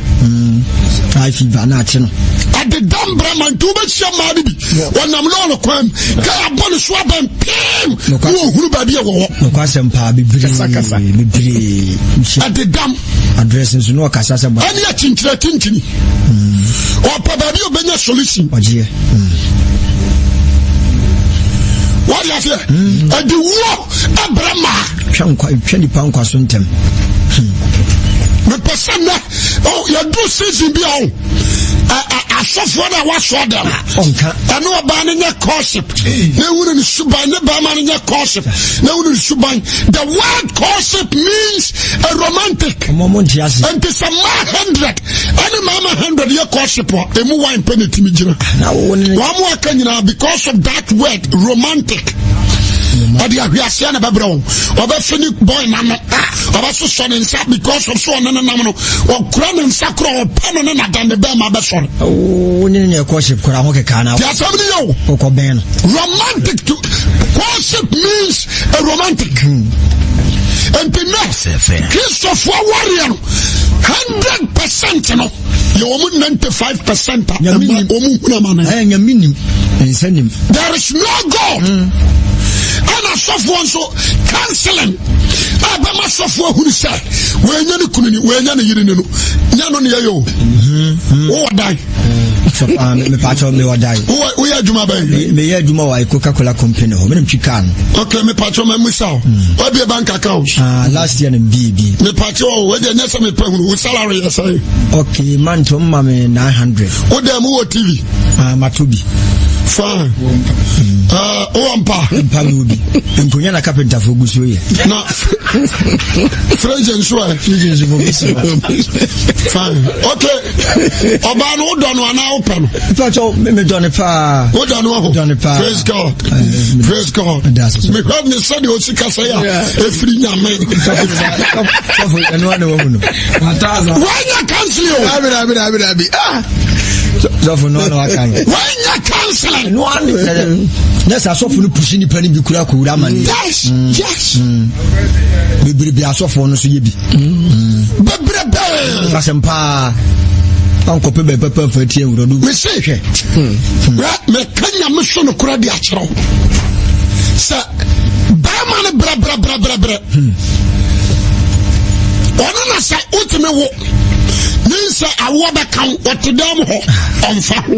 [SPEAKER 2] High fever na akye no.
[SPEAKER 1] Ɛdedam brɛ mmaa nti wobɛhyia mmaa no bi. Wɔnam lɔɔre kwan mu. Kɛ abɔ ne so abɛn pim. Ne wɔhunu baabi a wɔwɔ.
[SPEAKER 2] Nokwasɛm paa bebree.
[SPEAKER 3] Kasakasa.
[SPEAKER 2] Bebree.
[SPEAKER 1] Ɛdedam.
[SPEAKER 2] Address nso na ɔkasa sɛ.
[SPEAKER 1] Ɛne akyinkyini akyinkyini. Ɔpɛ baabi a ɔbɛnya solution.
[SPEAKER 2] Ɔgyeɛ.
[SPEAKER 1] Wɔde aseɛ. Ɛde wuo ɛbrɛ mmaa.
[SPEAKER 2] Twa nkwa twa nipa nkwa so ntɛm.
[SPEAKER 1] Mepɛ sɛ nnɛ yɛduru season bi a o asɔfoɔ no a wasɔ dɛm
[SPEAKER 2] ɔnka
[SPEAKER 1] ɛne ɔbaa no nyɛ courtship na ehunu ne suban ne bɛrima no nyɛ courtship na ehunu ne suban the word courtship means a romantic
[SPEAKER 2] ɔmo ɔmo nte ase
[SPEAKER 1] nti sɛ mmaa hundred ɛne mmarima hundred yɛ courtship a emu one pɛ na etimi gyina wɔn mo aka nyinaa because of that word romantic ɔde ahwiaseɛ na bɛbrɛ wɔn ɔbɛfi ne boy n'ano ɔbɛsosɔ ne nsa because of so ɔne ne nam no ɔkura ne nsa kora ɔpɛ no ne nadan ne bɛrima bɛsɔre.
[SPEAKER 2] wo ne ne courtship kora ho keka na.
[SPEAKER 1] Ti asɛm ni yɛ o.
[SPEAKER 2] Ɔkɔ bɛn no.
[SPEAKER 1] Romantic to courtship means a romantic. Nti nɛ Kristofoɔ awareɛ no 100% no yɛ wɔn 95% a ɛma wɔn hunu amane.
[SPEAKER 2] Ɛyɛ nyame nim nsa nim.
[SPEAKER 1] There is no God. Ɛna asɔfoɔ nso counseling a bɛma asɔfoɔ ahunu sɛ wɔanya ne kunu ni wɔanya ne yere ni no nyɛ no ne yɛyɛ o. Wowɔ dan.
[SPEAKER 2] Mepatɔ mewɔ dan.
[SPEAKER 1] Woyɛ adwuma bɛn?
[SPEAKER 2] Meyɛ adwuma wɔ Coca Cola company hɔ. Menim twi kaa no.
[SPEAKER 1] Ok, mepatɔ ma musa o. Wabie bank account?
[SPEAKER 2] Ah, last year na mbie bi.
[SPEAKER 1] Mepatɔ o, wadi ɛnyɛ sɛ mepɛ hunu. Wo salary yɛ sɛn?
[SPEAKER 2] Ok, month o ma me 900.
[SPEAKER 1] Wo dɛm wɔ TV?
[SPEAKER 2] Ah, mato bi.
[SPEAKER 1] Fine. Wowɔ mpa?
[SPEAKER 2] Mpa mi wɔ bi. Nkonya na carpenter fo gu so yɛ.
[SPEAKER 1] Na fridge nso ɛ?
[SPEAKER 2] Fridge nso mo bi si.
[SPEAKER 1] Fine. Ok. Ɔbaa no wodɔ no anaa wopɛ no?
[SPEAKER 2] Mpatsɔ medɔ no paa.
[SPEAKER 1] Wodɔ no ɔho?
[SPEAKER 2] Dɔ no paa.
[SPEAKER 1] Praise God. Praise God. Mehwɛ ne sɛdeɛ ɔsi kasa yi a ɛfiri Nyame.
[SPEAKER 2] Sɔfo ɛno ana wahu no.
[SPEAKER 1] Wanya counseling o.
[SPEAKER 3] Dabi dabi dabi dabi. Ah.
[SPEAKER 2] Sɔfo no ana waka no.
[SPEAKER 1] Wanya counseling.
[SPEAKER 2] Ɛno ana na sɛ asɔfo no pusi nipa no bi kura kowura ama ne.
[SPEAKER 1] Yes yes.
[SPEAKER 2] Bebrebe asɔfo no so yɛ bi.
[SPEAKER 1] Bebrebe.
[SPEAKER 2] Asɛm paa. Ankɔpɛ bɛɛ pɛpɛ mfa tie nwura do.
[SPEAKER 1] Mese hwɛ. Meka nyame so nokorɛ de akyerɛ wo. Sɛ bɛrima no brɛbrɛbrɛbrɛ. Ɔno na sɛ wotumi wo ne nsɛ awoɔ bɛka wo ɔte dɛm hɔ ɔmfa ho.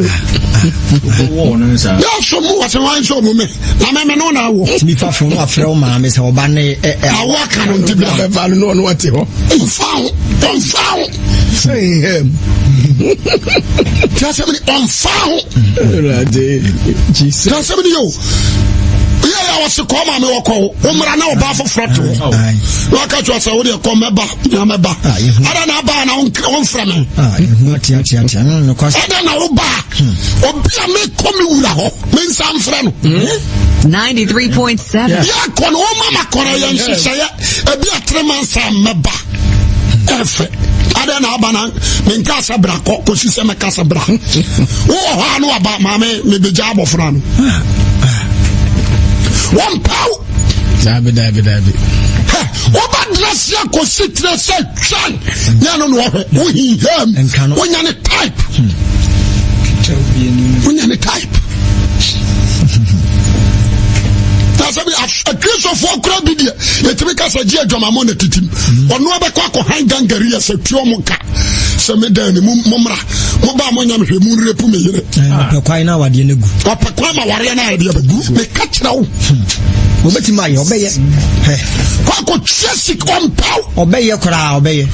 [SPEAKER 1] Yɛ so mu wɔ sɛ wɔn nso mu me. Na mɛmɛ no na awo.
[SPEAKER 2] Tumi fa fon afrɛ wo maame sɛ ɔba ne ɛ ɛ.
[SPEAKER 1] Awo aka no nti bi
[SPEAKER 3] abɛfa no na ɔno ɔte hɔ.
[SPEAKER 1] Ɔnfa ho ɔnfa ho.
[SPEAKER 3] Sɛ nhɛm.
[SPEAKER 1] Tí a sɛm ni ɔnfa ho.
[SPEAKER 3] Ɛwurade Jesus.
[SPEAKER 1] Tí a sɛm ni yɛ o. Yɛ yɛ ɔsi kɔ maame ɔkɔ o. O mura na ɔba foforɔ te hɔ. Na ɔka kyerɛ sɛ o deɛ kɔ mɛba na mɛba. Ada na aba na ɔnfrɛ mi. Ada na ɔba obi a mekɔ mi wura hɔ. Me nsa mfrɛ no.
[SPEAKER 4] 93.7.
[SPEAKER 1] Yɛ kɔ no wɔn mama kɔrɔ yɛ nhyehyɛeɛ ebi a three months a mɛba ɛfɛ adɛ na aba na menka sɛ bra kɔ kɔsi sɛ mɛka sɛ bra wowɔ hɔ a no waba maame mebɛgya abɔfra no wɔmpaw
[SPEAKER 3] Dabi dabi dabi.
[SPEAKER 1] Wobɛdrɛ se akɔsi tire sɛ twɛn nyɛ no na wɔhwɛ wohinham wonya ne type wonya ne type na sɛ bi akristofoɔ kora bi deɛ yɛtumi ka sɛ gye adwamammɔ na titim ɔno abɛkɔ akɔhan gangari yɛ sɛ tuo mo ka sɛ medan ne mommra mobaa monyam hwɛ mu nrepu me yere
[SPEAKER 2] ɔpɛ kwan na awadeɛ no gu
[SPEAKER 1] ɔpɛ kwan ma wareɛ no ayɛdeɛ bɛgu meka kyerɛ wo
[SPEAKER 2] wɔbɛtumi ayɛ ɔbɛyɛ
[SPEAKER 1] kɔ akɔtua sika ɔmpaw
[SPEAKER 2] ɔbɛyɛ koraa ɔbɛyɛ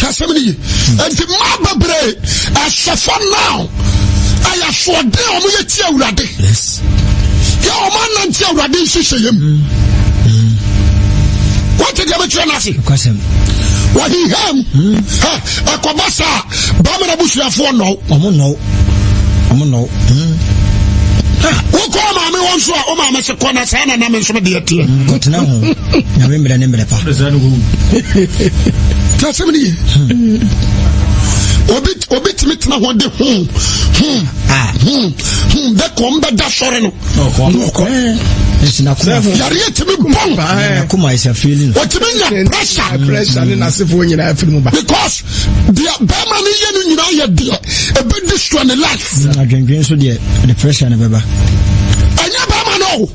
[SPEAKER 1] asɛm no ye nti mmaa bebree asɔfo now ɛyɛ asoɔden a wɔyɛ tia awurade yɛ wɔn anante awurade nhyehyɛeɛ mu. Wote deɛ mekyerɛ no ase? Wɔheham hmm. ɛkɔba saa bɛma no abusuafoɔ nnɔw.
[SPEAKER 2] Ɔmo nnɔw. Ɔmo nnɔw. Hmm.
[SPEAKER 1] Wokɔ maame wɔ nso a wo maame se kɔ na saa na nam nso deɛ teɛ.
[SPEAKER 2] Hmm, kɔtena ho. Nyame mmerɛ ne mmerɛ pa.
[SPEAKER 1] Tí asɛm ni ye. Obi obi tumi tena hɔ de ho ho ah. ho ho bɛ kɔn bɛ da sɔre no. Yareɛ tumi bɔn. Otumi nya pressure.
[SPEAKER 3] Pressure ne n'asefoɔ nyinaa firi mu ba.
[SPEAKER 1] Because deɛ bɛrima no yɛ no nyinaa yɛ deɛ ebe destroy ne life.
[SPEAKER 2] Adwendwen nso deɛ de pressure no bɛba.
[SPEAKER 1] Ɛnyɛ bɛrima no o.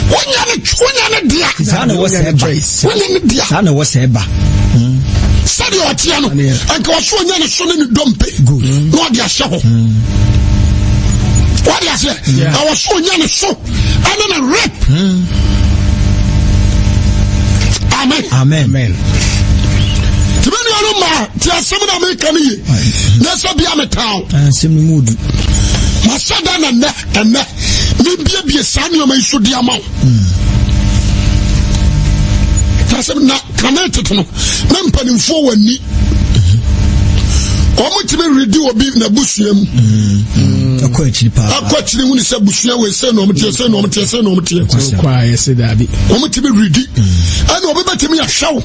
[SPEAKER 1] Wonya ne wonya ne dea.
[SPEAKER 2] Saa na ɛwɔ sɛ ɛba.
[SPEAKER 1] Wonya ne dea.
[SPEAKER 2] Saa na ɛwɔ sɛ ɛba.
[SPEAKER 1] Sɛdeɛ ɔteɛ no, nka ɔso ɔnya ne so ne ne dompe na ɔde ahyɛ hɔ. Wɔde aseɛ, ɛwɔ so ɔnya ne so ɛne ne rep. Amen.
[SPEAKER 2] Amen.
[SPEAKER 1] Tìmí nuanom maa ti asɛm na meka no ye na sɛ bia metaa wo.
[SPEAKER 2] Asɛm no mu du.
[SPEAKER 1] Mahyɛ da na nnɛ ɛnnɛ mebiebie saa nneɛma yi so de ama wo. Ti asɛm na kane tete no na mpanimfoɔ wɔ ani wɔn tumi redi obi n'abusua mu.
[SPEAKER 2] Ɛkɔ akyiri paa.
[SPEAKER 1] Ɛkɔ akyiri hu ni sɛ busua wei sɛ na wɔn teɛ sɛ na wɔn teɛ sɛ na wɔn teɛ.
[SPEAKER 3] Kɔ a yɛsɛ daabi.
[SPEAKER 1] Wɔn tumi redi ɛna obi bɛtumi ahwɛ wo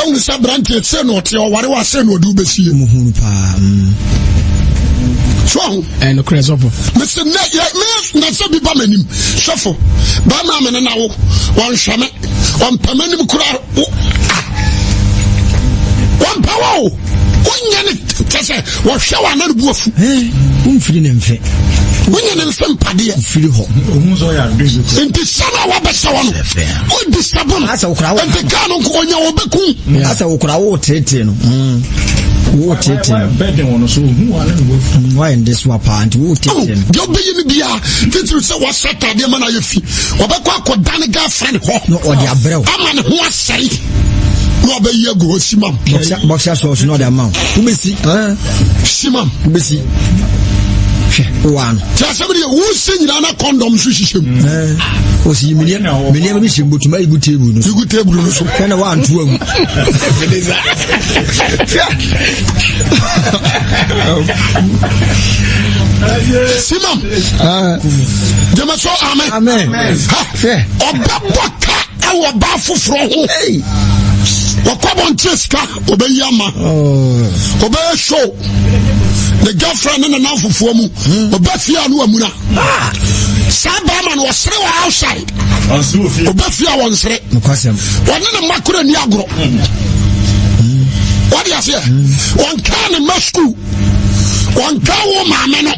[SPEAKER 1] ɛhu sɛ aberanteɛ sɛ na ɔteɛ ɔware wa sɛ na ɔde wo bɛsie.
[SPEAKER 2] Mo hu paa.
[SPEAKER 1] So ahu.
[SPEAKER 3] Ɛnokorɛ sɔfo.
[SPEAKER 1] Mese nɛ yɛ me na sɛ bi ba m'anim sɔfo bɛrima me ne na wo wɔnhwɛ me ɔmpɛ m'anim koraa wo ah wɔmpɛ wo o wonyɛ ne kyɛ sɛ wɔhwɛ wɔ ana ne bu afu.
[SPEAKER 2] Womfiri ne mfe.
[SPEAKER 1] Wonyɛ ne mfe mpadeɛ.
[SPEAKER 2] Mfiri hɔ.
[SPEAKER 1] Nti sɛ no a wabɛhyɛ wɔ no wodi sabo no nti kaa no nko ɔnya wɔbɛku.
[SPEAKER 2] Asɛ wokora wo teetee no. Wo teetee no. Wayɛ ndesoa paa nti wo teetee no.
[SPEAKER 1] Deɛ ɔbɛyɛ no biara titiri sɛ wɔahyɛ ataadeɛ ma no ayɛ fi ɔbɛkɔ akɔda ne girlfriend hɔ
[SPEAKER 2] na ɔde abrɛ wo
[SPEAKER 1] ama ne ho asɛe na ɔbɛyi agu hɔ simam.
[SPEAKER 2] Boxer shorts na ɔde ama wo wobɛsi.
[SPEAKER 1] Simam.
[SPEAKER 2] Wobɛsi. Hwɛ wowaa no.
[SPEAKER 1] Tí asɛm deɛ wosi nyinaa na kɔndɔm nso hyehyɛ mu.
[SPEAKER 2] Ɔsi mi nneɛma bi hyɛ mu botuma igu table no so.
[SPEAKER 1] Igu table no so.
[SPEAKER 2] Hwɛ na wanto agu.
[SPEAKER 1] Simam. Gyeme so amen.
[SPEAKER 2] Amen.
[SPEAKER 1] Ɔbɛbɔ ka ɛwɔ ɔbaa foforɔ ho. Ɔkɔ bɔnkyɛ sika ɔbɛyi ama. Ɔbɛyɛ show. Ne girlfriend ne ne nanfofoɔ mu. Ɔbɛ fie a no amuna. Saa bɛrima no ɔsere wɔ outside. Ɔbɛ fie a wɔnsere. Ɔne ne mma kora ni agorɔ. Wɔde aseɛ. Ɔnkaa ne mma sukuu. Ɔnkaa wo maame no.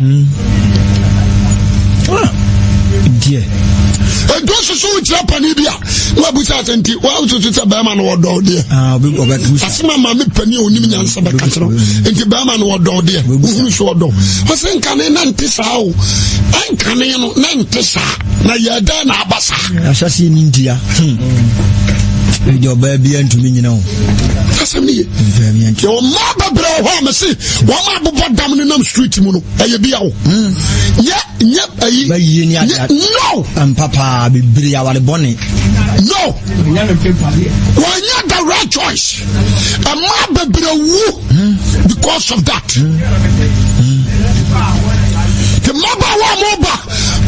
[SPEAKER 2] Deɛ.
[SPEAKER 1] Edu soso wokyerɛ panin bi a na wabusa asɛ nti wosusu sɛ bɛrima no wɔdɔw deɛ. Asɛm a maame panin a onim nyansa bɛka kyerɛ nti bɛrima no wɔdɔw deɛ wohunu so ɔdɔ. Ɔsɛ nkane na nte saa o. Ɛnkane no na nte saa na yɛ dɛn na aba saa.
[SPEAKER 2] Ahyɛse ni ntia. Ɛdeɛ ɔbaa biara ntumi nyina o.
[SPEAKER 1] Asɛm no ye. Yɛwɔ mmaa bebree wɔ hɔ a mese wɔn abobɔ dam no nam street mu no ɛyɛ bi awo. Nyɛ nyɛ ayi.
[SPEAKER 2] Bɛyie ni ade.
[SPEAKER 1] No.
[SPEAKER 2] Ampa paa bebree aware bɔne.
[SPEAKER 1] No. Wɔnyɛ the right choice. Mmaa bebree wu because of that. The mmabaawa a mo ba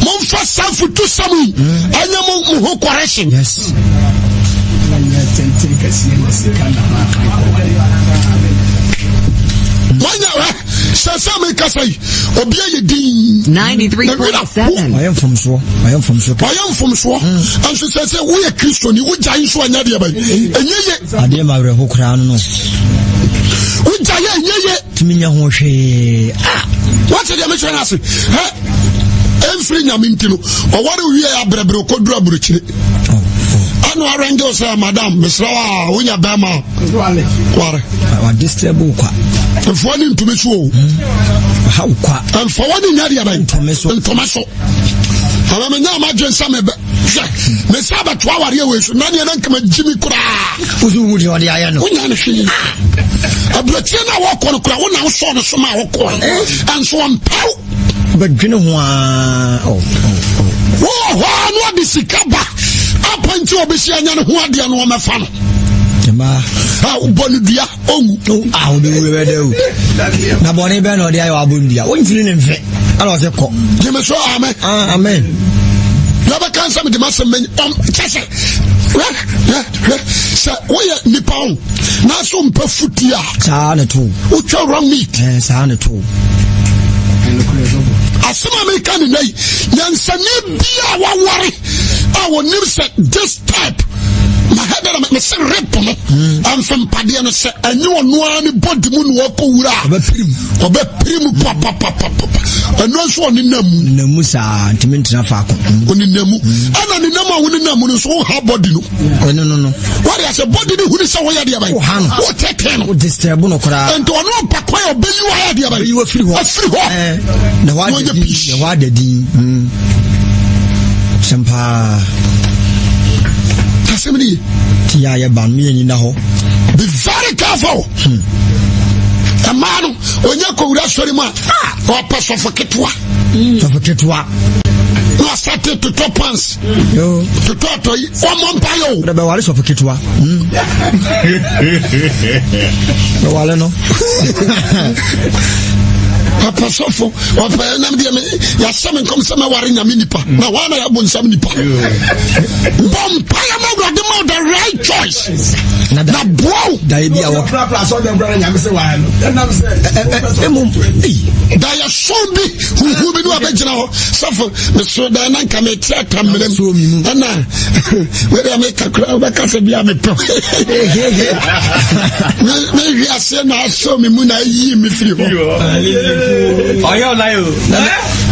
[SPEAKER 1] momfa saa futusɛm yi ɛnyɛ mo mo ho correction.
[SPEAKER 2] Yes.
[SPEAKER 1] Wanya ɛ sɛ sɛ mi kasa yi obi ayɛ din.
[SPEAKER 4] 93.7.
[SPEAKER 2] Ɔyɛ mfomsoɔ. Ɔyɛ mfomsoɔ.
[SPEAKER 1] Ɔyɛ mfomsoɔ. Nso sɛ sɛ woyɛ kristoni wogya nso anyɛ deɛ bɛyɛ ɛnyɛ ye.
[SPEAKER 2] Adeɛ ma awerɛho koraa no no.
[SPEAKER 1] Wogya yɛ ɛnyɛ ye.
[SPEAKER 2] Tumi nya ho hwee.
[SPEAKER 1] Ah! Wate deɛ mekyerɛ no ase. Hɛ ɛmfiri nyame nti no ɔware wie abrɛbrɛ ɔkɔduru aburokyire. Ɛna arrange wo sɛ madam mesrɛ wo a wonya bɛrima a ware.
[SPEAKER 2] Wadesrɛ bo kwa.
[SPEAKER 1] Mfoɔ ne ntumi so o.
[SPEAKER 2] Ɔha wo kwa.
[SPEAKER 1] Mfoɔ ne nya deɛ bɛn.
[SPEAKER 2] Ntɔme so.
[SPEAKER 1] Ntɔme so. Ama menya amadwen sɛ mebɛ hwɛ mesa bɛto awareɛ wei so na neɛ na nkama gyi me koraa.
[SPEAKER 2] Wosu wu deɛ ɔde ayɛ no.
[SPEAKER 1] Wonya no hwee. Aburokyire no a wɔkɔ no koraa wo na wosɔɔ no so ma wɔkɔɛ. Ɛnso ɔmpɛw.
[SPEAKER 2] Bɛdwene ho aa.
[SPEAKER 1] Wowɔ hɔ a na ɔde sika ba apa nti ɔbɛsi anya ne ho adeɛ no ɔmɛfa no. A wobɔ no dua ɔnwu.
[SPEAKER 2] A wobɛwu bɛbɛda wu. Na bɔne bɛn na ɔde ayɛ wabɔ no dua? Wontumi ne mfe. Ɛna ɔsɛ kɔ.
[SPEAKER 1] Gyeme so amen.
[SPEAKER 2] Ah, amen.
[SPEAKER 1] Yɛbɛka nsɛm de masɛm mɛnyi ɔm kyɛ sɛ hwɛ hwɛ hwɛ sɛ woyɛ nipa ho nanso mpɛ futi a.
[SPEAKER 2] Saa na to.
[SPEAKER 1] Wotwa wrong meat.
[SPEAKER 2] Ɛɛ saa na to.
[SPEAKER 1] Asɛm a meka ne nɛ yi nyansani bi a waware a wɔnim sɛ this type na hɛdɛ na mese rep no ɛmfempadeɛ no sɛ ɛnyɛ ɔno ara ne bɔdi mu na ɔkɔ wura a ɔbɛpiri mu papapapapa ɛno nso ɔne nam mu
[SPEAKER 2] nam mu saa ntumi ntena faako
[SPEAKER 1] ɔne nam mu ɛna ne nam a wone nam mu no nso woha bɔdi no
[SPEAKER 2] ɔno no no
[SPEAKER 1] wɔde asɛ bɔdi no huni sɛ woyɛ deɛ bɛn
[SPEAKER 2] woha no
[SPEAKER 1] wotete no
[SPEAKER 2] wo disturb no koraa
[SPEAKER 1] nti ɔno ɔpa kwan a ɔbɛyi wo ayɛ deɛ bɛn
[SPEAKER 2] ɔbɛyi wo afiri hɔ
[SPEAKER 1] afiri hɔ
[SPEAKER 2] na hɔ ada din na hɔ ada din sɛm paa
[SPEAKER 1] asɛm no ye
[SPEAKER 2] ti yɛ ayɛ ba no yɛ nyina hɔ
[SPEAKER 1] be very careful ɛmaa no ɔnya kɔwura sɔre mu a ɔpɛ sɔfo ketewa
[SPEAKER 2] sɔfo ketewa
[SPEAKER 1] na ɔsate totɔ pants totɔ atɔ yi ɔmmɔ mpa yɛ o
[SPEAKER 2] ɔdɛ bɛware sɔfo ketewa bɛware no
[SPEAKER 1] papa sɔfo ɔpɛ ɛnam deɛ me yɛahyɛ me nkɔm sɛ mɛware nyame nipa na hɔ ana yɛabɔ nsam nipa bɔ mpaeɛ ma awurade ma the right choice na boa wo
[SPEAKER 2] daeɛ bi a wɔ
[SPEAKER 1] daeɛ so bi huhu bi ne wabɛgyina hɔ sɔfo meso daeɛ na nka mete atammerɛ mu ɛna wɛdeɛ meka kora wobɛka sɛ bia mepɛ mehwe aseɛ na asɔ me mu na ayi me firi hɔ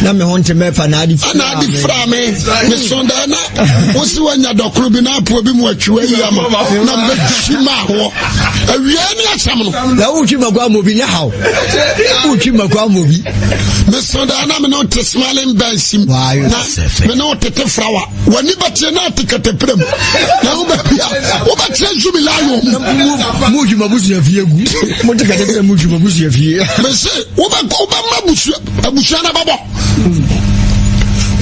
[SPEAKER 2] na me ho nte mɛfa na ade
[SPEAKER 1] fira me meso daeɛ na wosi wanya dɔkoro bi na apoɔ bi mu atwiwa yi ama na bɛtwi ma ahoɔ awia ne asɛm no
[SPEAKER 2] na wotwi mako ama obi nyɛ haw wotwi mako ama obi
[SPEAKER 1] meso daa na mene wote smiling bench mu na mene wotete frawa w'ani bɛteɛ na ate katapira mu na wobɛbia wobɛteɛ nso mi laayɔ
[SPEAKER 2] mu motwi ma busua fie gu mote katapira motwi ma busua fie
[SPEAKER 1] mese wobɛma abusua no bɛbɔ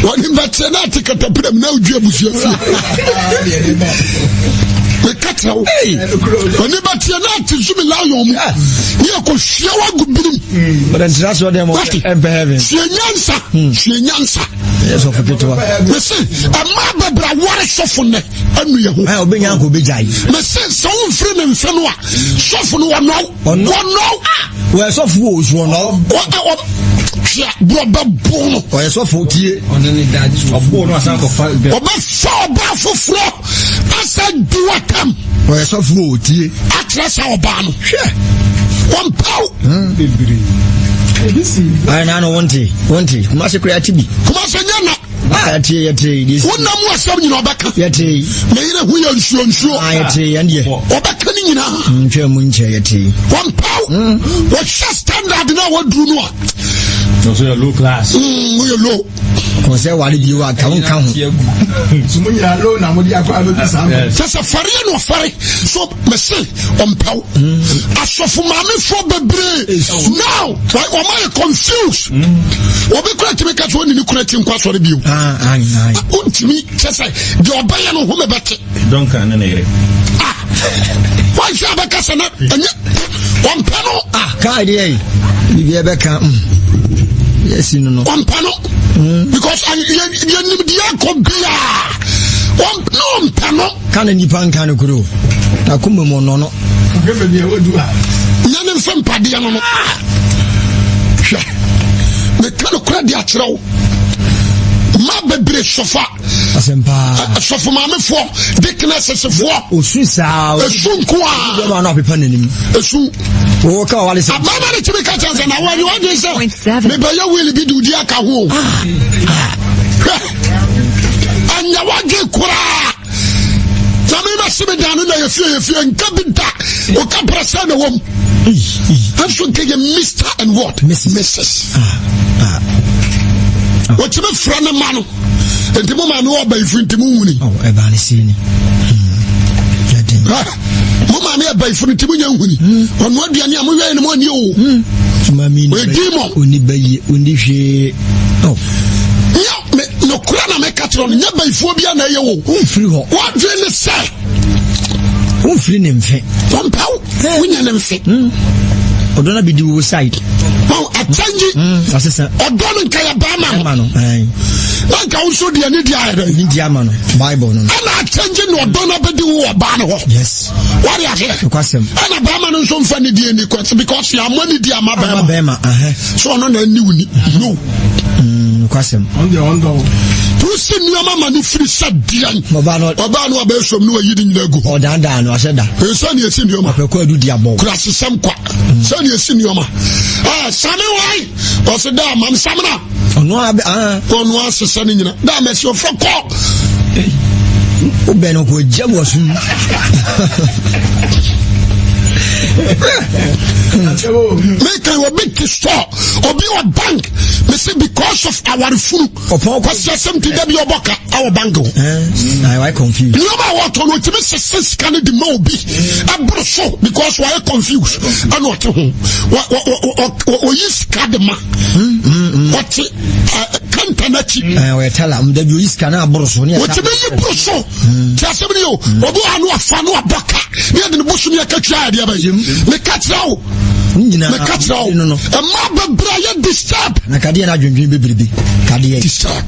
[SPEAKER 1] wɔne bɛteɛ na ate katapira mu na wodwi abusua fie meka kyerɛ wo wɔne bɛteɛ na ate so me lion mu ne yɛkɔhwia woagu birim sua nyansa sua nyansa mese ɛma bɛbra ware sɔfo nnɛ anu yɛ ho mese sɛ womfiri ne mfe no a sɔfo no wɔnɔw wɔnɔw
[SPEAKER 2] wɔyɛ sɔfo wɔ osu ɔnɔ.
[SPEAKER 1] Hwɛ borɔ bɛ bo no.
[SPEAKER 2] Ɔyɛ sɔfo tie.
[SPEAKER 1] Ɔbɛfa ɔbaa foforɔ asɛ di watam.
[SPEAKER 2] Ɔyɛ sɔfo wɔ tie.
[SPEAKER 1] Akyerɛ sɛ ɔbaa no.
[SPEAKER 2] Hwɛ
[SPEAKER 1] wɔmpaw.
[SPEAKER 2] Ayɛ na ano wonte wonte Kumasi kura ati bi.
[SPEAKER 1] Kumasi nyɛ na.
[SPEAKER 2] Ah, yɛte yɛte.
[SPEAKER 1] Wonam mu asɛm nyina ɔbɛka.
[SPEAKER 2] Yɛte.
[SPEAKER 1] Me yere ho yɛ nsuo nsuo.
[SPEAKER 2] Ah, yɛte yɛn deɛ.
[SPEAKER 1] Ɔbɛka ne nyinaa.
[SPEAKER 2] Ntwa mu nkyɛ yɛte.
[SPEAKER 1] Wɔmpaw. Wɔhyɛ standard na wɔduru no a.
[SPEAKER 5] Ɔsɛ yɛ low class.
[SPEAKER 1] Woyɛ low.
[SPEAKER 2] Kò sɛ wale bi wa ka wo nka ho.
[SPEAKER 3] Sumu nyina low na mo di akɔ abɛdu saa.
[SPEAKER 1] Kyɛ sɛ fɛreɛ na ɔfɛre so mese ɔmpɛw. Asɔfo maamefoɔ bebree now wɔn ayɛ confused. Obi kura tumi ka sɛ ɔne ne kura ti nkɔ asɔre bio. Wontumi kyɛ sɛ deɛ ɔbɛyɛ no home bɛte.
[SPEAKER 5] Duncan ne ne yere.
[SPEAKER 1] Ah, wɔnhwɛ abɛka sɛ na ɛnyɛ ɔmpɛ no.
[SPEAKER 2] Ah, kaa deɛ yi biribi ɛbɛka yɛsi no no.
[SPEAKER 1] Ɔmpɛ no because yɛnim deɛ akɔ biaa ne ɔmpɛ no.
[SPEAKER 2] Ka na nipa nka no kuro na kuma mu ɔnɔ no.
[SPEAKER 1] Nyɛ ne mfe mpadeɛ no no. Hwɛ, meka no kora de akyerɛ wo. Ma bebree sɔfa.
[SPEAKER 2] Asɛmpa.
[SPEAKER 1] Sɔfo maamefoɔ, deaconessefoɔ.
[SPEAKER 2] Osu saa.
[SPEAKER 1] Esu nko a.
[SPEAKER 2] Bɛma no apepa n'anim.
[SPEAKER 1] Esu.
[SPEAKER 2] Wɔwɔ ka ɔwale sɛ.
[SPEAKER 1] Abama ne tumi ka kyɛn sɛ na wɔn adwene sɛ mebɛyɛ wili bi de odi aka ho. Hwɛ, ɛnyɛ wadwe koraa. Nyame bɛsi me dan no na yɛfie yɛfie nka bi da ɔka prɛ sɛ na wɔm ɛnso nka yɛ Mr and what Mrs. Wɔtumi frɛ ne ma no nti mo maame wɔ abayifo nti mo nwuni mo maame abayifo no nti mo nya nhuni ɔno aduane a moyɛ no mo ani o ɔyɛ demon
[SPEAKER 2] ɔni bayi ɔni hwee
[SPEAKER 1] nyɛ nokora na meka kyerɛ no nyɛ bayifoɔ bia na ɛyɛ wo
[SPEAKER 2] womfiri hɔ
[SPEAKER 1] wadwene ne sɛ.
[SPEAKER 2] Womfiri ne mfe.
[SPEAKER 1] Wɔmpɛ wo. Wonya ne mfe.
[SPEAKER 2] Ɔdɔ no bɛdi wo side.
[SPEAKER 1] Wɔn akyɛngye.
[SPEAKER 2] Ɔsesa.
[SPEAKER 1] Ɔdɔ no nka yɛ bɛrima
[SPEAKER 2] no. No.
[SPEAKER 1] Na nka wo nso deɛ ne di ayɛ dɛ.
[SPEAKER 2] Ne di ama no. Bible no.
[SPEAKER 1] Ɛna akyɛngye na ɔdɔ no abɛdi wo ɔbaa no hɔ.
[SPEAKER 2] Yes.
[SPEAKER 1] Wɔde aseɛ.
[SPEAKER 2] Nokwasɛm.
[SPEAKER 1] Ɛna bɛrima no nso nfa ne di ani kɔ because yɛ amɔ ne di ama bɛrima.
[SPEAKER 2] Ama bɛrima.
[SPEAKER 1] So ɔno na ani wo ni. No.
[SPEAKER 2] Nokwasɛm.
[SPEAKER 1] Tusi nneɛma ma ne firi sɛ deɛn.
[SPEAKER 2] Ɔbaa no.
[SPEAKER 1] Ɔbaa no abɛɛsom ne wayi ne nyina gu hɔ.
[SPEAKER 2] Ɔdandan no ahyɛ da.
[SPEAKER 1] Sɛ ne esi nneɛma.
[SPEAKER 2] Ɔpɛ kɔ adu di abɔ.
[SPEAKER 1] Kurasesɛm kwa. Sɛ ne esi nneɛma. Ɛɛ sami wai. Ɔsi da mam samina.
[SPEAKER 2] Ɔno abɛ aa.
[SPEAKER 1] Ɔno asesɛ ne nyina. Da mɛsi ɔfɛ kɔ.
[SPEAKER 2] Wobɛn no kò gya wɔ sum.
[SPEAKER 1] Meka obi te store, obi wɔ bank. Mese because of awarefunu.
[SPEAKER 2] Ɔpɔn
[SPEAKER 1] kwasi asɛm ti dabi ɔbɔ ka awɔ bank ho.
[SPEAKER 2] Why confused?
[SPEAKER 1] Nneɛma a wɔtɔ no otumi sese sika no de ma obi ɛboro so because wɔayɛ confused ɛna ɔte ho ɔyi sika de ma ɔte kanta n'akyi.
[SPEAKER 2] Ɔyɛ tala dabi oyi sika no aboro so.
[SPEAKER 1] Otumi yi boro so ti asɛm ni o obi wɔ ano afa no abɔ ka ne yɛ de ne bosom yɛ katua adeɛ bɛyɛ meka kyerɛ wo. Meka kyerɛ wo ɛma bebree ayɛ disturb.
[SPEAKER 2] Na kadeɛ no adwendwen bebrebe kadeɛ.
[SPEAKER 1] Disturb.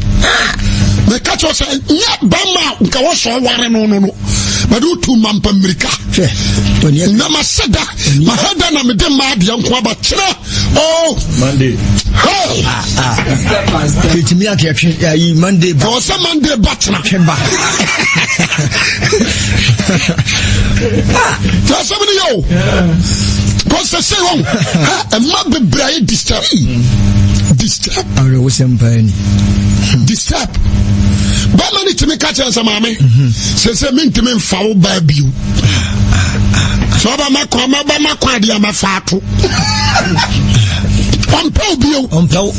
[SPEAKER 1] Meka kyerɛ sɛ nyɛ bɛma nka wɔsɔ ware no no no mɛde wotu ma mpa mmirika. Na masɛ da mahɛ da na mede mmaa deɛ nko aba kyerɛ oh.
[SPEAKER 5] Monday.
[SPEAKER 1] Hey.
[SPEAKER 2] Ah, ah. Kɛtumi akɛtwe ayi Monday ba.
[SPEAKER 1] Ɛwɔ sɛ Monday ba tena.
[SPEAKER 2] Twe ba.
[SPEAKER 1] Tí a sẹ́mi ni yẹ o. Kò sẹ́ wɔn ɛma bebree ayɛ disturb. Disturb.
[SPEAKER 2] Awerɛwosɛm paa ni.
[SPEAKER 1] Disturb. Bɛrima ni tumi ka kyerɛ sɛ maame sese mi ntumi nfa wo baa bio. Sɛ ɔba ma kwan ma ba ma kwan adeɛ ma fa ato. Ɔmpɛ wo bio.
[SPEAKER 2] Ɔmpɛ wo.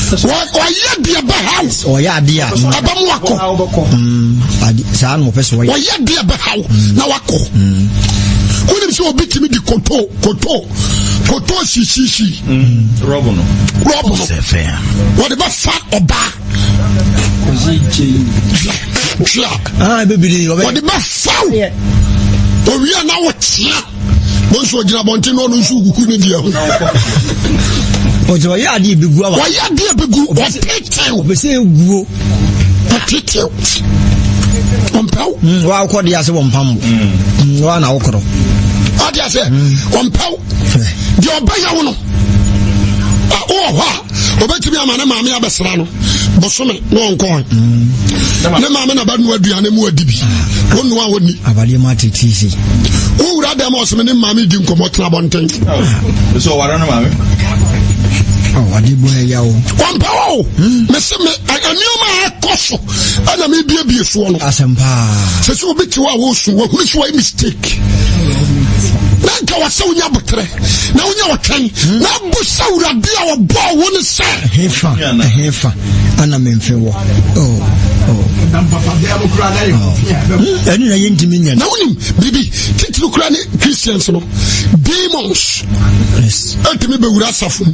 [SPEAKER 1] Ɔyɛ deɛ bɛha wo.
[SPEAKER 2] Ɔyɛ adeɛ a.
[SPEAKER 1] Ɛbɛ mu akɔ.
[SPEAKER 2] Saa na ɔpɛ sɛ ɔyɛ.
[SPEAKER 1] Ɔyɛ deɛ bɛha wo na wakɔ. Wonim sɛ obi tumi di koto koto koto sisisi.
[SPEAKER 5] Rɔbo no.
[SPEAKER 1] Rɔbo no. Wɔde bɛfa ɔbaa. Tua. Wɔde bɛfa wo. Owia na wotea. Mo nso ogyina abɔnten na ɔno nso gugu ne deɛ ho.
[SPEAKER 2] Ɔsɛ ɔyɛ adeɛ bɛgu awa.
[SPEAKER 1] Ɔyɛ adeɛ bɛgu ɔtetew.
[SPEAKER 2] Ɔpɛ sɛ eguo.
[SPEAKER 1] Ɔtetew. Ɔmpɛw.
[SPEAKER 2] Wa akɔ deɛ ase wɔ mpam wo. Wa na wokɔrɔ.
[SPEAKER 1] Ɔde ase ɔmpɛw. Deɛ ɔbɛyɛ wo no. Wowɔ hɔ a obetumi ama ne maame abɛsra no bosome na ɔnkɔn ne maame na bɛnoa aduane mu adi bi wonoa wɔni
[SPEAKER 2] abadeɛ mu atete si
[SPEAKER 1] wowura dɛm ɔsome ne maame di nkɔmmɔ tena bɔnten
[SPEAKER 5] sɛ ɔware no maame
[SPEAKER 2] ɔde bɔ ɛya o
[SPEAKER 1] ɔmpɛ o mese me nneɛma a ɛkɔ so ɛna mebiebie soɔ no
[SPEAKER 2] asɛm paa
[SPEAKER 1] sɛ sɛ obi te hɔ a wɔsu wahunu so wɔyɛ mistake na nka wɔsɛ wonya aboterɛ na wonya ɔtwɛn hmm. na abu sɛ awurade a ɔbɔɔ wo no sɛ
[SPEAKER 2] ɛhefa ɛhefa ana memfe wɔ oh, oh. Hmm, ɛno na yɛntumi nya
[SPEAKER 1] na wonim biribi titiri kora ne Christians no demons ɛtumi bɛwura asafo mu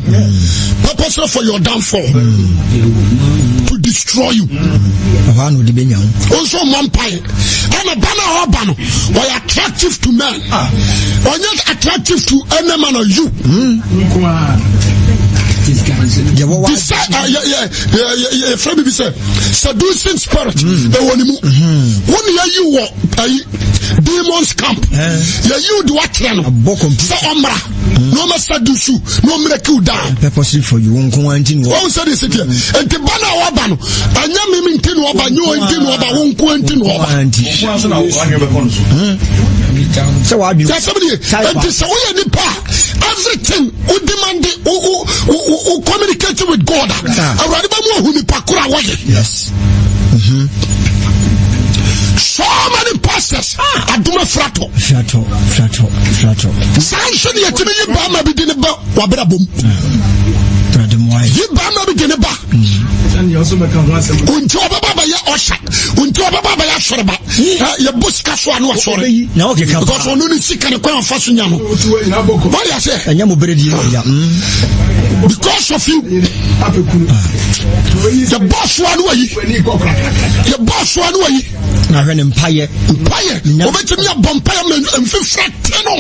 [SPEAKER 1] purposely for your downfall mm. to destroy you
[SPEAKER 2] ɛhɔ ana ɔde bɛnya
[SPEAKER 1] wo nso mmɔ mpae ɛna ba no a ɔba no ɔyɛ attractive to men ɔnyɛ attractive to any man or you yɛfrɛ biribi sɛ seducing spirit ɛwɔ ne mu wo ne yɛyi wɔ ayi demons camp yɛyi wo de woakyerɛ no sɛ ɔmmra na ɔma seduce you na ɔmmra kill down
[SPEAKER 2] purposely for you nko ara nti na
[SPEAKER 1] wɔn sɛ de si teɛ nti ba na ɔba no ɛnyɛ mímí nti na ɔba nyɛ wɔn nti na ɔba wɔn nko nti na ɔba
[SPEAKER 2] sɛ wadwene
[SPEAKER 1] sɛ asɛm nie nti sɛ woyɛ nipa everything wo demand wo wo wo wo communicate with God a awurade bɛ mu ahu nipa koro a wɔyɛ
[SPEAKER 2] yes mm-hmm.
[SPEAKER 1] so many pastors adum afirato
[SPEAKER 2] firato firato firato
[SPEAKER 1] saa nso ne yɛtumi yi baama bi di ne ba wabrabɔ mu yi baama bi di ne ba nti ɔbɛba bɛyɛ ɔhyɛ nti ɔbɛba bɛyɛ asɔreba yɛbɔ sika so ano asɔre because ɔno ne sika ne kwan afa so nya no wɔde aseɛ
[SPEAKER 2] ɛnyɛ mo bere die ya
[SPEAKER 1] because of you yɛbɔ so ano ayi yɛbɔ so ano ayi.
[SPEAKER 2] Na hwɛ ne mpayɛ.
[SPEAKER 1] Mpayɛ. Obetumi abɔ mpayɛ ma mfifira te no.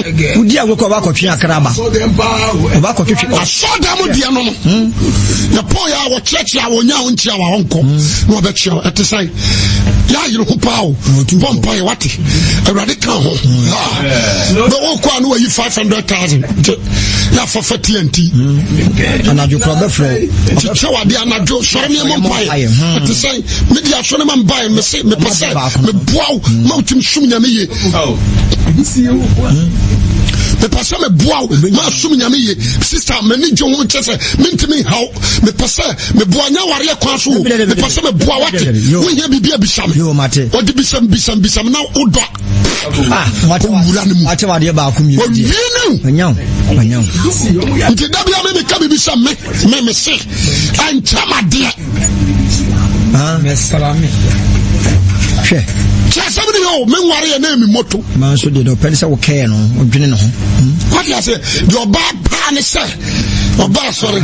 [SPEAKER 2] Wodi agokɔ ɔba akɔtwe akra aba. Ɔba akɔtwetwe.
[SPEAKER 1] Asɔɔdan mu deɛ no no. Yɛpɔn yɛ a wɔkyerɛkyerɛ a wɔnya a wɔnkyia wa wɔnkɔ. Na wɔbɛkyia ɛte sɛ yɛayere ho paa o. Bɔ mpayɛ wate. Awurade ka ho. Bɛ wɔkɔ a na wɔyi 500,000. Nti yɛafafa TNT.
[SPEAKER 2] Anadwo kora bɛfrɛ.
[SPEAKER 1] Kyekyɛ wade anadwo sɔre ne ɛmɔ mpaeɛ. Ɛte sɛ mede aso ne ma mbaeɛ mese mepɛ sɛ meboa wo ma wotumi som Nyame yie. Mepɛ sɛ meboa wo ma som Nyame yie. Sista m'ani gye ho kyɛ sɛ mentumi nhaw. Mepɛ sɛ meboa nyɛ awareɛ kwan so o. Mepɛ sɛ meboa wate. Wohia biribi a bisa me. Ɔde bisam bisam bisam na wodɔ owura no mu. Owie no. Nti da bia me meka biribi sɛ me me me se ɛnkyɛ ma deɛ.
[SPEAKER 2] Hwɛ.
[SPEAKER 1] Kyɛ asɛm no yɛ o me nware yɛ na emi moto.
[SPEAKER 2] Maa nso deɛ ɔpɛ ne sɛ wokɛɛ no wodwene ne ho.
[SPEAKER 1] Wate ase deɛ ɔbaa paa ne sɛ ɔbaa sɔre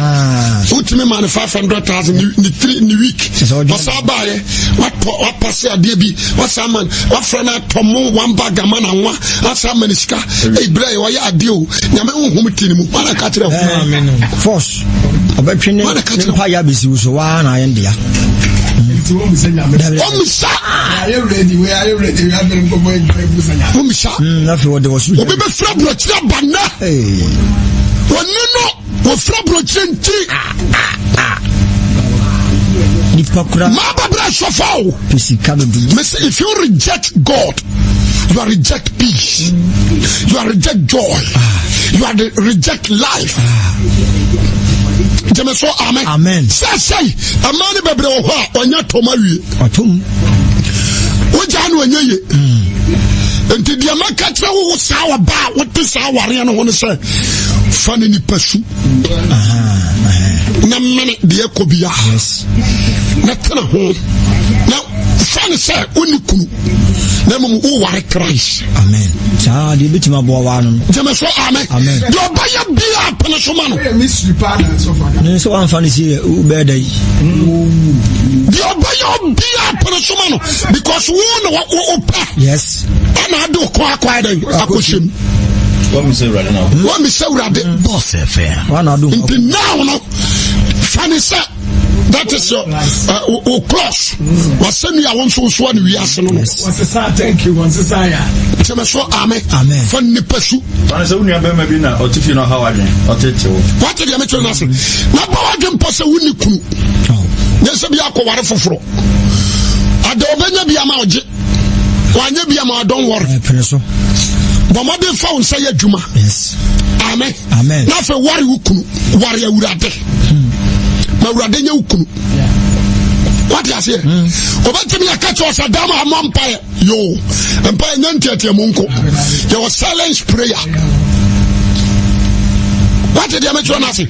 [SPEAKER 1] wotumi ma no 500,000 ne three ne week ɔsaa baayɛ watɔ wapase adeɛ bi wasa ama wafrɛ no atɔ mo one bag ama na nwa asa ama ne sika eyi brɛ yɛ ɔyɛ adeɛ o nyame honhom ti ne mu wana ka kyerɛ
[SPEAKER 2] ho force ɔbɛtwe ne ne mpa yɛ abɛsi wo so waa na ayɛ ndea
[SPEAKER 1] ɔmisa ɔmisa obi bɛfira aburokyerɛ aba nnɛ ɔne no wɔfira aburokyerɛ nti
[SPEAKER 2] nipa kura
[SPEAKER 1] maa bɛbrɛ sɔfo o mese if you reject God you are reject peace you are reject joy you are the reject life gyeme so amen
[SPEAKER 2] amen
[SPEAKER 1] sɛsɛi ɛma ne bebree wɔ hɔ a ɔnyɛ tɔm awie
[SPEAKER 2] ɔtom
[SPEAKER 1] wogyaa no ɔnyɛ ye nti deɛ mɛka kyerɛ wo wo saa ɔba a wote saa awareɛ no ho no sɛ fa ne nipa su na mene deɛ kɔ bia na tena ho na fa ne sɛ wonni kunu na mmom woware Christ.
[SPEAKER 2] Amen. Saa deɛ ebɛtumi aboa waa no.
[SPEAKER 1] Gyeme so amen.
[SPEAKER 2] Amen.
[SPEAKER 1] Deɛ ɔbɛyɛ bia pene so ma no.
[SPEAKER 2] Ne nso wamfa no sie wobɛyɛ da yi.
[SPEAKER 1] Deɛ ɔbɛyɛ bia pene so ma no because wo na wopɛ.
[SPEAKER 2] Yes.
[SPEAKER 1] Ɛna ade wokɔ akɔ ayɛ dɛ akɔhyɛ mu. Wɔn sɛ Awurade.
[SPEAKER 6] Boss FM.
[SPEAKER 1] Nti now no fa ne sɛ that is your uh, cross wasɛnni a wɔn nso nsoa ne wiase no no kyɛmɛ so amen fa nipa su.
[SPEAKER 5] wọn sɛ wonua bɛrima bi na ɔte fie na ɔha wadwen ɔtete wo.
[SPEAKER 1] wate deɛ mekyerɛ no ase na bɔ wadwen mpɔ sɛ wonni kunu nyɛ sɛ bi akɔware foforɔ ada ɔbɛnya bi ama ɔgye wanyɛ bi ama don't worry bɔ mmɔden fa wo nsa yɛ adwuma amen
[SPEAKER 2] Amen.
[SPEAKER 1] Na afei ware wo kunu, ware awurade. Ma awurade nyɛ wo kunu. Wate aseɛ? Obɛtumi aka kyerɛ sɛ dam a mmɔ mpaeɛ. Yo, mpaeɛ nyɛ nteatea mu nko. Yɛwɔ silence prayer. Wate deɛ mekyerɛ no ase?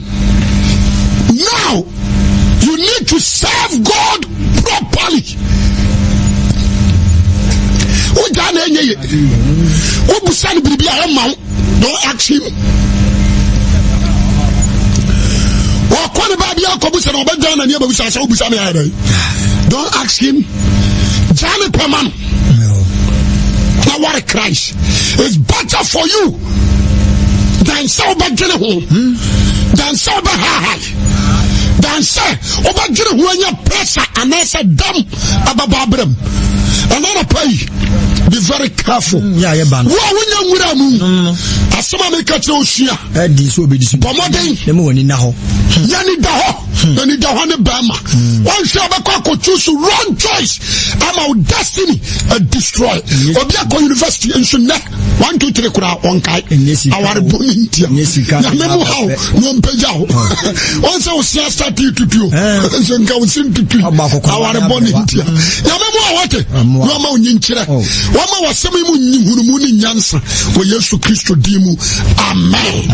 [SPEAKER 1] Now, you need to serve God properly. Wogyaa na ɛnyɛ ye. Wobusa no biribi a ɔma wo. Don't ask him. Wɔkɔ ne baabi akɔbusa na ɔbɛgya n'ani abɛbusa sɛ wobusa me ayɛ dɛn. Don't ask him. Gya ne pɛ ma no. Na ware Christ. It's better for you than sɛ wobɛdwene ho. Than sɛ wobɛhahae. Than sɛ wobɛdwene ho anya pressure anaasɛ dam ababa abrɛ mu ɛna anɔpa yi be very careful mm, wo a wonya nwura mu asɛm a meka kyerɛ osua bɔ mmɔden yɛni da hɔ yɛni da hɔ ne bɛrima wɔnhwɛ wobɛkɔ akɔtu so wrong choice ama wo destiny a destroy obi akɔ university nso nnɛ one two three koraa ɔnkae aware bɔ ne ntia nyame mu haw na ɔmpagya wo ɔn sɛ wosia starte tutuo nso nka wo se ntutui aware bɔ ne ntia nyame mu a wɔte na ɔma wo nyinkyerɛ wɔma wasɛm yi mu nyihunumu ne nyansa wɔ Yesu Kristo din mu amen.